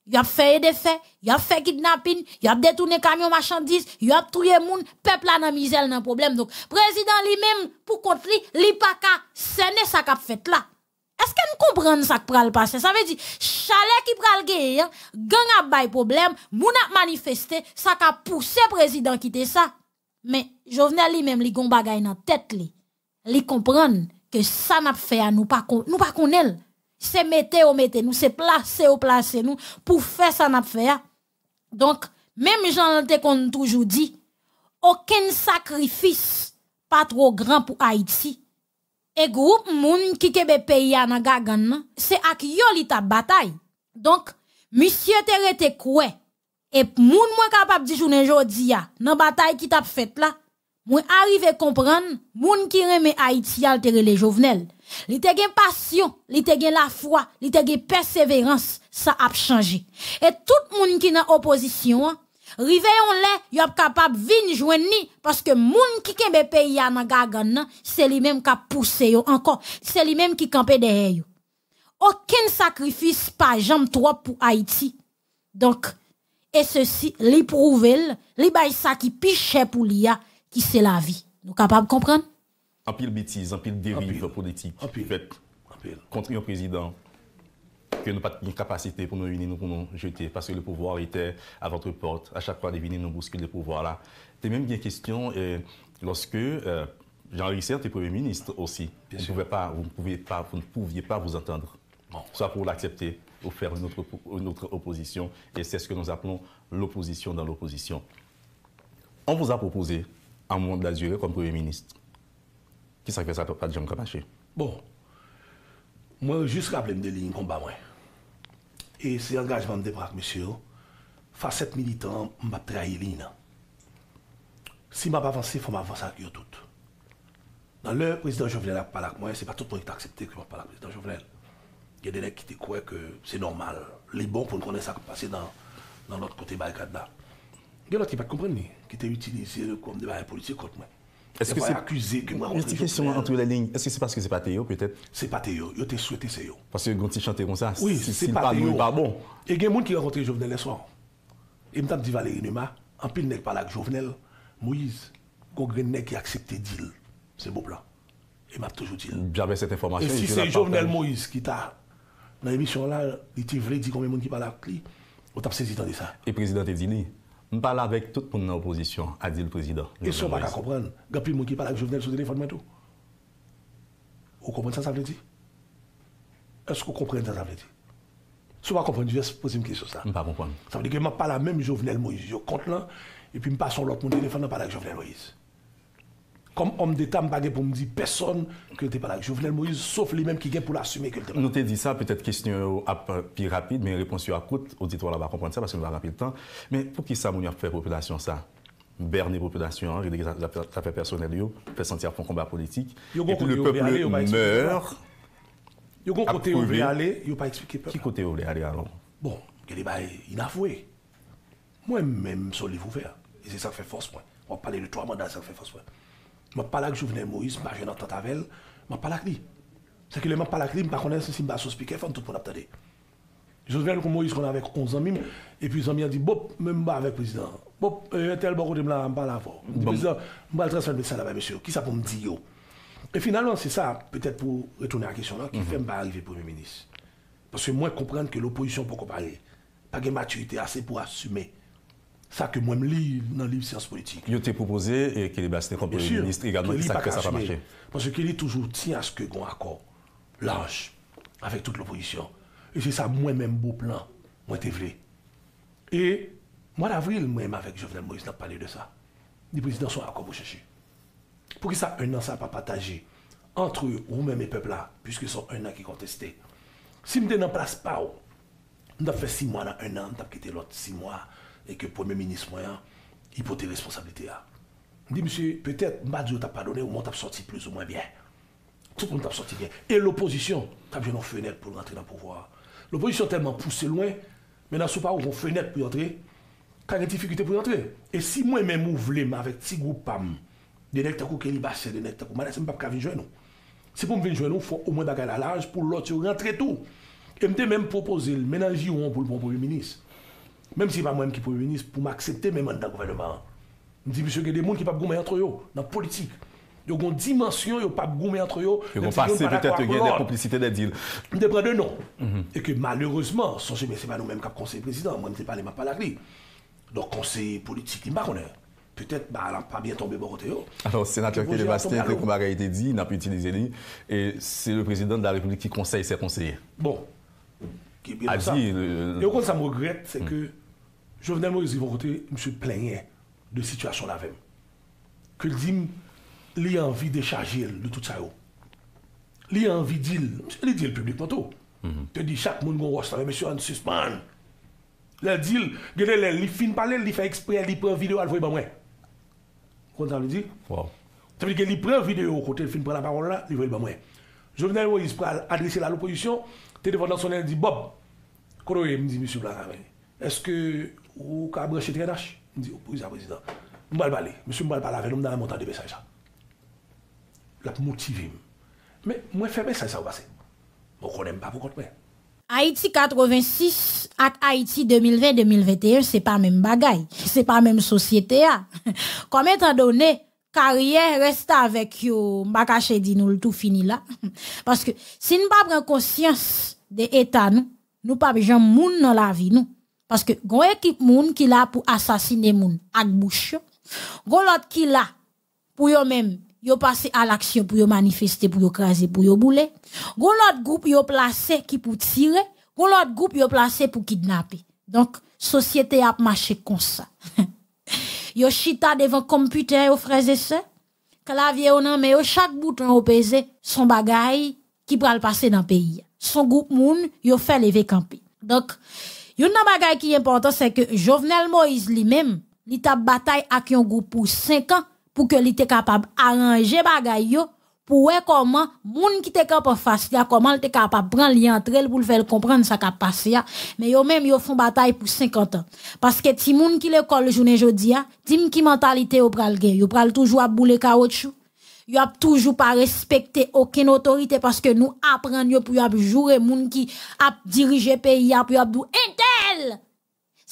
Y ap fè e defè, y ap fè kidnapin, y ap detounen kamyon machandiz, y ap touye moun, pèp la nan mizè, l nan pwoblèm. Donk, prezidan li menm, pou kont li, li pa ka sènen sa k ap fèt la. Èske n konprann sa k pral pase? Sa vle di, chalè ki pral genyen an, gang ap bay pwoblèm, moun ap manifeste, sa ka pouse prezidan kite sa. Men, Jovenel li menm, li gon bagay nan tèt li. Li konprann ke sa n ap fè a, nou pa kon-, nou pa konnen l. Se mete yo mete nou, se plase yo plase nou pou fè sa n ap fè a. Donk, menm jan l te konn toujou di, okenn sakrifis pa twò gran pou Ayiti. E gwoup moun ki kenbe peyi a nan gagann nan, se ak yo li t ap batay. Donk, misye te rete kwè. E moun mwen kapab di jounen jodi a, nan batay ki t ap fèt la, mwen arive konprann moun ki renmen Ayiti a, l te rele Jovenel. Li te gen pasyon, li te gen lafwa, li te gen pèseverans, sa ap chanje. E tout moun ki nan opozisyon an, rive yon lè, y ap kapab vin jwenn li, paske moun ki kenbe peyi a nan gagann nan, se li menm k ap pouse yo ankò, se li menm ki kanpe dèyè yo. okenn sakrifis pa janm twòp pou Ayiti. Donk, e sesi, li pwouve l, li bay sa ki pi chè pou li a, ki se lavi. Nou kapab konprann? Anpil betiz, anpil deriv politik fèt kont yon prezidan ke nou pa t gen kapasite pou nou ini nou, pou nou jete, paske le pouvoir était à votre porte. A chak fwa li vini, nou bouskile pouvwa la. Te menm gen kesyon, eh, lòske eh, Jean Ricard te premye minis osi. Vous ne pouvez pas, vous ne pouviez pas, vous ne pouviez pas vous entendre. Soit pour l'accepter ou faire une autre, une autre opposition. Et c'est ce que nous appelons l'opposition dans l'opposition. On vous a proposé Armand Lazuré comme Premier ministre. Kisa k fè sa pa t janm ka mache? Bon, mwen jis raple m de liy konba mwen. E se angajman m te pran ak mesye yo. Fasèt militan, m p ap trayi liy nan. Si m ap avanse, fò m avanse ak yo tout. Nan lè prezidan Jovenel ap pale ak mwen, se pa tout moun ki t aksepte ke m ap pale ak prezidan Jovenel. Gen de nèg ki te kwè ke se nòmal. Li bon pou n konnen sa k ap pase nan, nan lòt kote barikad la. Gen lòt ki pa t konprann li, ki te itilize l kòm de bagay politik kont mwen. Dèfwa y akize ke m rankontre Jovenel. Entre les lignes, èske se paske se pa te yo, petèt? Se pa te yo, yo te swete se yo. Paske gen yon ti chante konsa, si l pa nou, li pa bon. E gen moun ki rankontre Jovenel lè swa. E m t ap di Valéry Numa, anpil nèg pale ak Jovenel Moïse, gon grenn nèg ki aksepte di l se bon plan. E m ap toujou di l. E si se Jovenel Moïse ki ta nan emisyon an la, li te vle di konbyen moun ki pale ak li, ou t ap sezi tande sa. E prezidan te di li, m pale avèk tout moun nan opozisyon, a di l prezidan. E sa w pa ka konprann, gen anpil moun ki pale ak Jovenel sou telefòn mwen tou. Ou konprann sa sa vle di? Èske w konprann sa sa vle di? Si w pa konprann, jis poze m kesyon sa. M pa konprann. Sa vle di ke m ap pale a menm Jovenel Moïse yo kont lan, epi m pase yon lòt moun telefòn nan pale ak Jovenel Moïse. Kòm òm deta, m pa gen pou m di pèsòn ke l te pale ak Jovenel Moïse, sof li menm ki gen pou l asime ke l te pale. Nou te di sa, petèt kesyon yo ap pi rapid, men repons yo ap kout, oditwa la pa konprann sa paske nou pa gen anpil tan. Men poukisa moun yo ap fè popilasyon sa? Bène popilasyon an, rele zafè pèsonèl yo, fè santi y ap fè yon konba politik. Epi le peuple meurt. Yo gon kote yo vle ale, yo pa eksplike pèp la. Ki kote yo vle ale alò? Bon, gen de bagay inavwe. Mwen menm, m se yon liv ouvè. E se sa k fè fòs mwen. W ap pale de twa manda, se sa k fè fòs mwen. M ap pale ak Jovenel Moïse, m pa jwenn antant avè l, m ap pale ak li. Sèke lè m ap pale ak li, m pa konnen si m pa sou spikèfòn tout moun ap tande. Jovenel Moïse konn avèk yon zanmi m, epi zanmi an di, Bòp, men m pa avèk prezidan an. Bòp, entèl bò kote m la a, m pale avè w. M di, Prezidan, m pral transmèt mesaj la bay mesye yo. Kisa pou m di yo? E finalman, se sa, petèt pou retounen a kesyon lan, ki fè m pa rive premye minis. Paske mwen konprann ke lopozisyon poko pare, pa gen matirite ase pou asime sa ke mwen m li nan liv syans politik. Yo te pwopoze Kelly Bastienne kòm premye minis egalman, kisa k fè sa pa mache? Paske Kelly toujou tyen aske gon akò laj avèk tout lopozisyon. E se sa mwen menm Beauplan mwen te vle. E mwa davril mwen menm avèk Jovenel Moïse n ap pale de sa. Li di prezidan se yon akò pou chèche. Poukisa en an sa pa pataje antre ou menm e pèp la, piske se yon en an ki konteste? Si m te nan plas pa w, m t ap fè sis mwa nan en an, m t ap kite lòt sis mwa e ke premye minis mwen an, li pote responsablite a. M di misye, petèt, m pa di w t ap padone w, men w t ap sòti plizoumwen byen. Tout moun t ap sòti byen. E lopozisyon t ap jwenn yon fenèt pou l rantre nan pouvwa a. Lopozisyon tèlman pouse lwen, men nan sou pa ou gon fenèt pou y antre, ka gen difikilte pou y antre. E si mwen menm ou vle m avèk ti gwoup pa m, de nèg tankou Kelly Bastien, de nèg tankou Manasseh, m p ap ka vin jwenn ou. Si pou m vin jwenn ou, fò omwen bagay la laj pou lòt yo rantre tou. E m te menm pwopoze l, men nan jiwon pou l pran premye minis. Menm si se pa mwen menm ki premye minis, pou m aksepte menm anndan gouvènman an. M di misye gen de moun ki p ap goumen antre yo nan politik. Yo gon dimansyon yo p ap goumen antre yo. Yo gon pase petèt, yo gen de konplisite, de dil. M te pran de non. E ke malerezman, sonje byen se pa nou menm k ap konseye prezidan an, mwen m te pale m ap pale ak li. Donk konseye politik li m pa konnen. Petèt bagay la pa byen tonbe bò kote yo. Alò, senatè Kelly Bastien te gon bagay li te di, n ap itilize li, e se le président de la République qui conseille ses conseillers. Bon. Ki byen sa. E ou konn sa m regrèt, se ke Jovenel Moïse rive yon kote, misye plenyen de sitiyasyon l avè m. Ke l di m li anvi dechaje l de tout sa yo. Li anvi di l, li di l piblikman tou. Te di chak moun gon wòch nan men, mesye ann sispann. Lè l di l, gen de lè li fin pale, li fè eksprè, li pran videyo al voye ban mwen. Ou konn sa vle di? Sa vle di ke li pran videyo kote l fin pran lapawòl la, li voye l ban mwen. Jovenel Moïse pral adrese l a lopozisyon, telefòn nan sonnen, l di, Bòb, kote w ye? M di, Misye Blanc, èske ou ka branche T N H? M di, Wi sa, prezidan. M pral pale. Mesye, m pral pale avè nou, m ta renmen w tande mesaj sa. L ap motive m. Men, mwen fè mesaj sa yo pase. Ou konnen m pa pou kont mwen. Ayiti katrevensis ak Ayiti de mil ven, de mil venteyen, se pa menm bagay. Se pa menm sosyete a. Kòm etan done, karyè restavèk yo, m pa kache di nou l tou fini la. Paske si n pa pran konsyans de eta nou, nou p ap janm moun nan lavi nou. Paske gon ekip moun ki la pou asasinen moun ak bouch yo. Gon lòt ki la pou yo menm, yo pase alaksyon pou yo manifeste, pou yo kraze, pou yo boule. Gon lòt gwoup yo plase ki pou tire. Gon lòt gwoup yo plase pou kidnape. Donk, sosyete a ap mache konsa. Yo chita devan konpitè yo, frèzesè. Klavye yo nan men yo, chak bouton yo peze, s on bagay ki pral pase nan peyi a. S on gwoup moun yo fè leve kanpe. Donk, youn nan bagay ki enpòtan, se ke Jovenel Moïse li menm, li t ap batay ak yon gwoup pou senk an pou ke li te kapab aranje bagay yo, pou wè kòman moun ki te kanpe anfas li a, kòman l te kapab pran li antre l pou l fè l konprann sa k ap pase a. Men yo menm, yo fon batay pou senkant an. Paske timoun ki lekòl jounen jodi a, di m ki mantalite yo pral gen. Yo pral toujou ap boule kawotchou. Yo ap toujou pa respekte okenn otorite paske nou aprann yo pou yo ap joure moun ki ap dirije peyi a, pou yo ap di w entèl!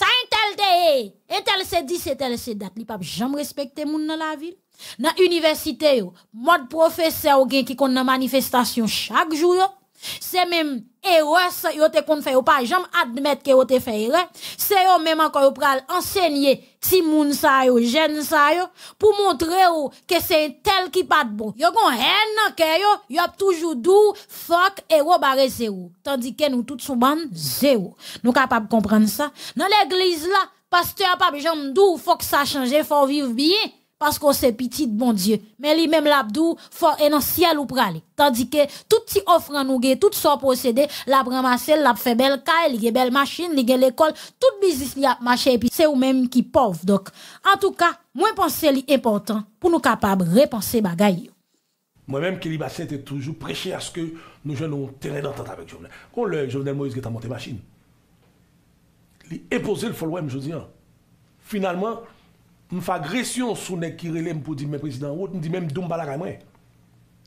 Sa entèl te ye? Entèl se dis, entèl se dat. Li p ap janm respekte moun nan lavi l. Nan inivèsite yo, mòd pwofesè ou gen ki konn nan manifestasyon chak jou yo, se menm erè sa yo te konn fè, yo pa janm admèt ke yo te fè erè. Se yo menm ankò yo pral ansenye timoun sa yo, jèn sa yo, pou montre w ke se entèl ki pa t bon. Yo gon hèn nan kè yo, y ap toujou di w fòk ewo bare zewo. Tandike nou tout s on bann zewo. Nou kapab konprann sa. Nan legliz la, pastè a p ap janm di w fòk sa chanje, fò w viv byen, paske w se pitit Bondye. Men li menm l ap di w fò e nan syèl ou prale. Tandike tout ti ofrann ou gen, tout sa w posede, l ap ranmase l, l ap fè bèl kay, li gen bèl machin, li gen lekòl, tout biznis li ap mache epi se ou menm ki pòv. Donk, antouka, mwen panse li enpòtan pou nou kapab repanse bagay yo. Mwen menm, Kelly Bastien te toujou preche aske nou jwenn yon teren dantant avèk Jovenel. Gon lè Jovenel Moïse gentan monte machin. Li enpoze l, fò l wè m jodi a. Finalman, m fè agresyon sou nèg ki rele m pou di m men prezidan an wout, m di men m di w m pa lakay mwen.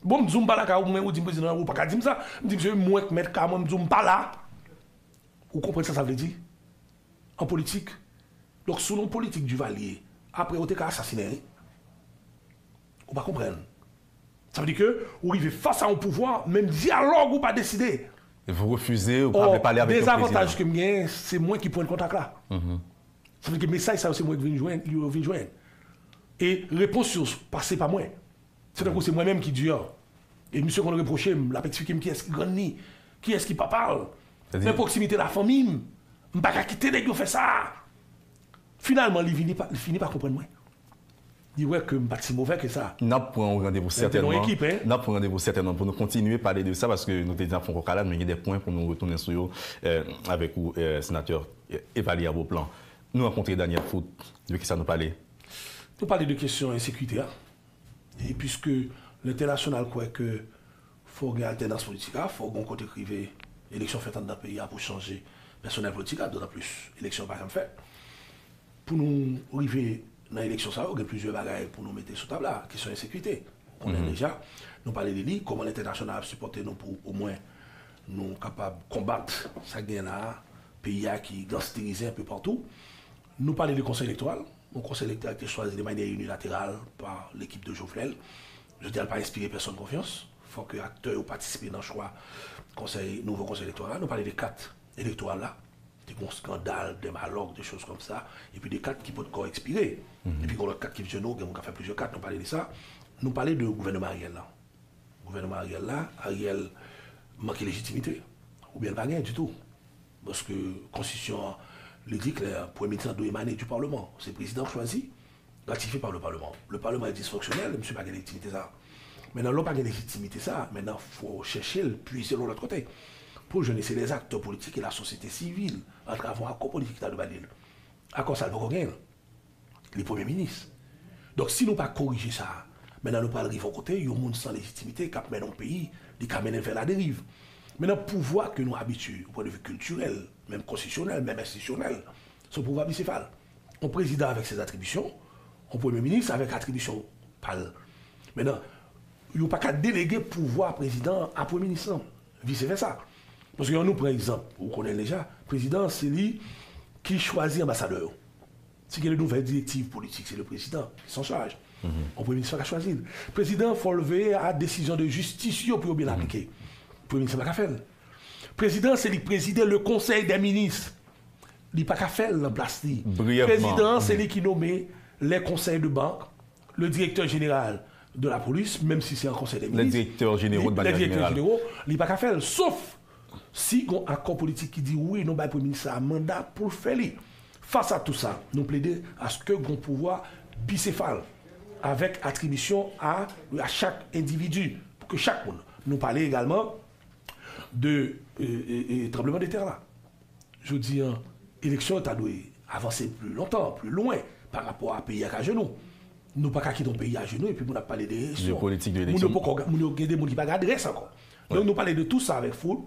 Bon, m di w m pa lakay ou, men ou di m prezidan an wout, ou pa ka di m sa. M di misye mwen k mèt kay mwen, m di w m pa la. Ou konprann sa sa vle di? An politik. Donk, sou non politik Duvalier, apre yo te ka asasinen li. Ou pa konprann. Sa vle di ke ou rive fas a yon pouvwa, menm dyalòg ou pa deside. Vous refusez, ou pa vle pale avèk yo prezidan. Dezavantaj ke m genyen, se mwen ki pwen kontak la. Sa vle di ke mesaj sa yo se mwen ki vin jwenn, yo vin jwenn. E repons yo pase pa mwen. Se tankou se mwen menm ki di a. E misye konn repwoche m, l ap eksplike m kiyès ki grann li, kiyès ki papa l. Men pwoksimite lafanmi m, m pa ka kite nèg yo fè sa. Finalman, li vini pa, li fini pa konprann mwen. Li wè ke m pa t si move ke sa. N ap pran yon randevou sètènman. N ap pran yon randevou sètènman pou nou kontinye pale de sa, paske nou te di n ap fè yon kòkalad, men gen de pwen pou nou retounen sou yo avèk ou, Senatè Evalia Beauplan. Nou rankontre Daniel Foot, de kisa nou pale? Nou pale de kesyon ensekirite a. E piske lentènasyonal kwè ke fò gen altènans politik a, fò gen yon kote k rive eleksyon fèt anndan peyi a pou chanje pèsonèl politik la, dotan plis eleksyon pa janm fèt. Pou nou rive nan eleksyon sa yo, gen plizyè bagay pou nou mete sou tab la. Kesyon ensekirite, ou konnen deja, nou pale de li, kòman lentènasyonal ap sipòte nou pou omwen nou kapab konbat sa k genyen la a, peyi a ki gangsterize enpe patou. Nou pale de konsèy elektoral, yon konsèy elektoral ki te chwazi de manyè inilateral pa lekip de Jovenel. Jodi a, l pa enspire pèsonn konfyans. Fò ke aktè yo patisipe nan chwa konsèy, nouvo konsèy elektoral la. Nou pale de kat elektoral la. Te gen yon eskandal, de malòk, de choz kòmsa. Epi de kat ki potko ekspire. Epi gen lòt kat ki vizye nou, gen moun k ap fè plizyè kat, nou pale de sa. Nou pale de gouvènman Ariel la. Gouvènman Ariel la, Ariel manke lejitimite. Oubyen l pa genyen ditou. Paske konstitisyon an, li di klè, premye minis lan dwe emane di palman. Se prezidan k chwazi, ratifye pa le palman. Le palman e disfonksyonèl, misye pa gen lejitimite sa. Mentnan, lè w pa gen lejitimite sa, mentnan, fò w chèche l, pwize l yon lòt kote. Pou l jwenn, e se lèzaktè politik e lasosyete sivil, atravè yon akò politik ki ta dwe ba li l. Akò sa, l poko genyen l. Li premye minis. Donk, si nou pa korije sa, mentnan nou pral rive yon kote, yon moun san lejitimite k ap mennen yon peyi, li ka mennen l vè laderiv. Mentnan, pouvwa ke nou abitye, o pwen de vi kiltirèl, menm konstitisyonèl, menm enstitisyonèl, se yon pouvwa bisefal. Yon prezidan avèk ses atribisyon, yon premye minis avèk atribisyon pa l. Mentnan, yo pa ka delege pouvwa prezidan an a premye minis lan, vise vèsa. Paske ann nou pran egzanp, ou konnen l deja, prezidan se li ki chwazi anbasadè yo. Si gen de nouvèl direktiv politik, se le prezidan ki s'en charge. Yon premye minis pa ka chwazi l. Prezidan, fò l veye a desizyon de jistis yo pou yo byen aplike. Premye minis pa ka fè l. Prezidan, se li k prezide le konsèy dè minis. Li pa ka fè l nan plas li. Prezidan, se li ki nome le konsèy de bank, le direktè jeneral de la polis, menm si se an konsèy dè minis. Les directeurs généraux de manière générale. Li pa ka fè l, sof si gon akò politik ki di wi, nou bay premye minis la manda pou l fè li. Fas a tou sa, nou plede aske gon pouvwa bisefal avèk atribisyon a, a chak endividi, pou ke chak moun. Nou pale egalman de e, e, e, tranbleman de tè la. Jodi an, eleksyon yo ta dwe avanse pli lontan, pli lwen, pa rapò a peyi a k ajenou. Nou pa ka kite yon peyi ajenou epi moun ap pale de eleksyon. Politik de eleksyon. Moun yo poko, moun yo gen de moun ki pa gen adrès ankò. Donk nou pale de tou sa avèk Foul.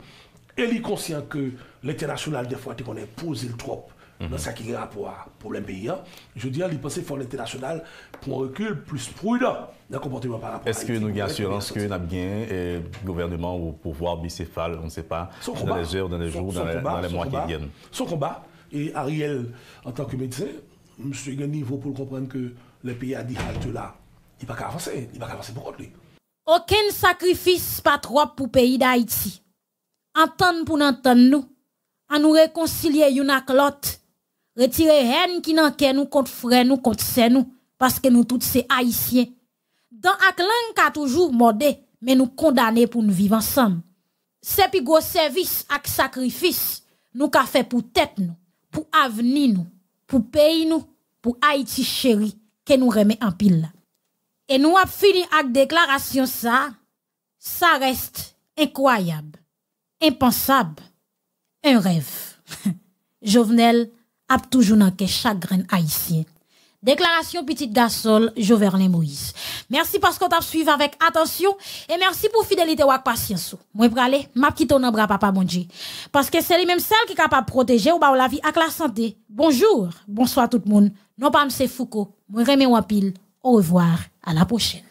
E li konsyan ke lentènasyonal dèfwa te konnen poze l twòp nan sa ki gen rapò a pwoblèm peyi a. Jodi an, li panse fò lentènasyonal pran rekil, plis pridan nan konpòteman pa rapò a Ayiti. Èske nou gen asirans ke n ap gen eh, gouvèneman ou pouvwa bisefal, on ne sait pas, dans les heures, dans les jours, dans les, dans les mois qui viennent? Se yon konba. E Ariel, antanke medsen, misye gen nivo pou l konprann ke lè peyi a di halte la, li pa ka avanse, li pa ka avanse pou kont li. Okenn sakrifis pa twòp pou peyi Dayiti. Antann pou n antann nou. Ann nou rekonsilye youn ak lòt. Retire hèn ki nan kè nou kont frè nou, kont sè nou, paske nou tout se Ayisyen. Dan ak lang ka toujou mòde, men nou kondane pou n viv ansanm. Se pi gwo sèvis ak sakrifis nou ka fè pou tèt nou, pou avni nou, pou peyi nou, pou Ayiti cheri ke nou renmen anpil la. E nou ap fini ak deklarasyon sa a, ça reste incroyable, impensable, un rêve. Jovenel ap toujou nan kè chak grenn Ayisyen. Deklarasyon pitit gason l, Joverlen Moïse. Mèsi paske w t ap swiv avèk atansyon e mèsi pou fidelite w ak pasyans ou. Mwen prale, m ap kite w nan bra Papa Bondye. Paske se li menm sèl ki kapab pwoteje w, ba w lavi ak lasante. Bonjou, bonswa tout moun. Non pa m se Fouco. Mwen renmen w anpil. Orevwa, a la pwochèn.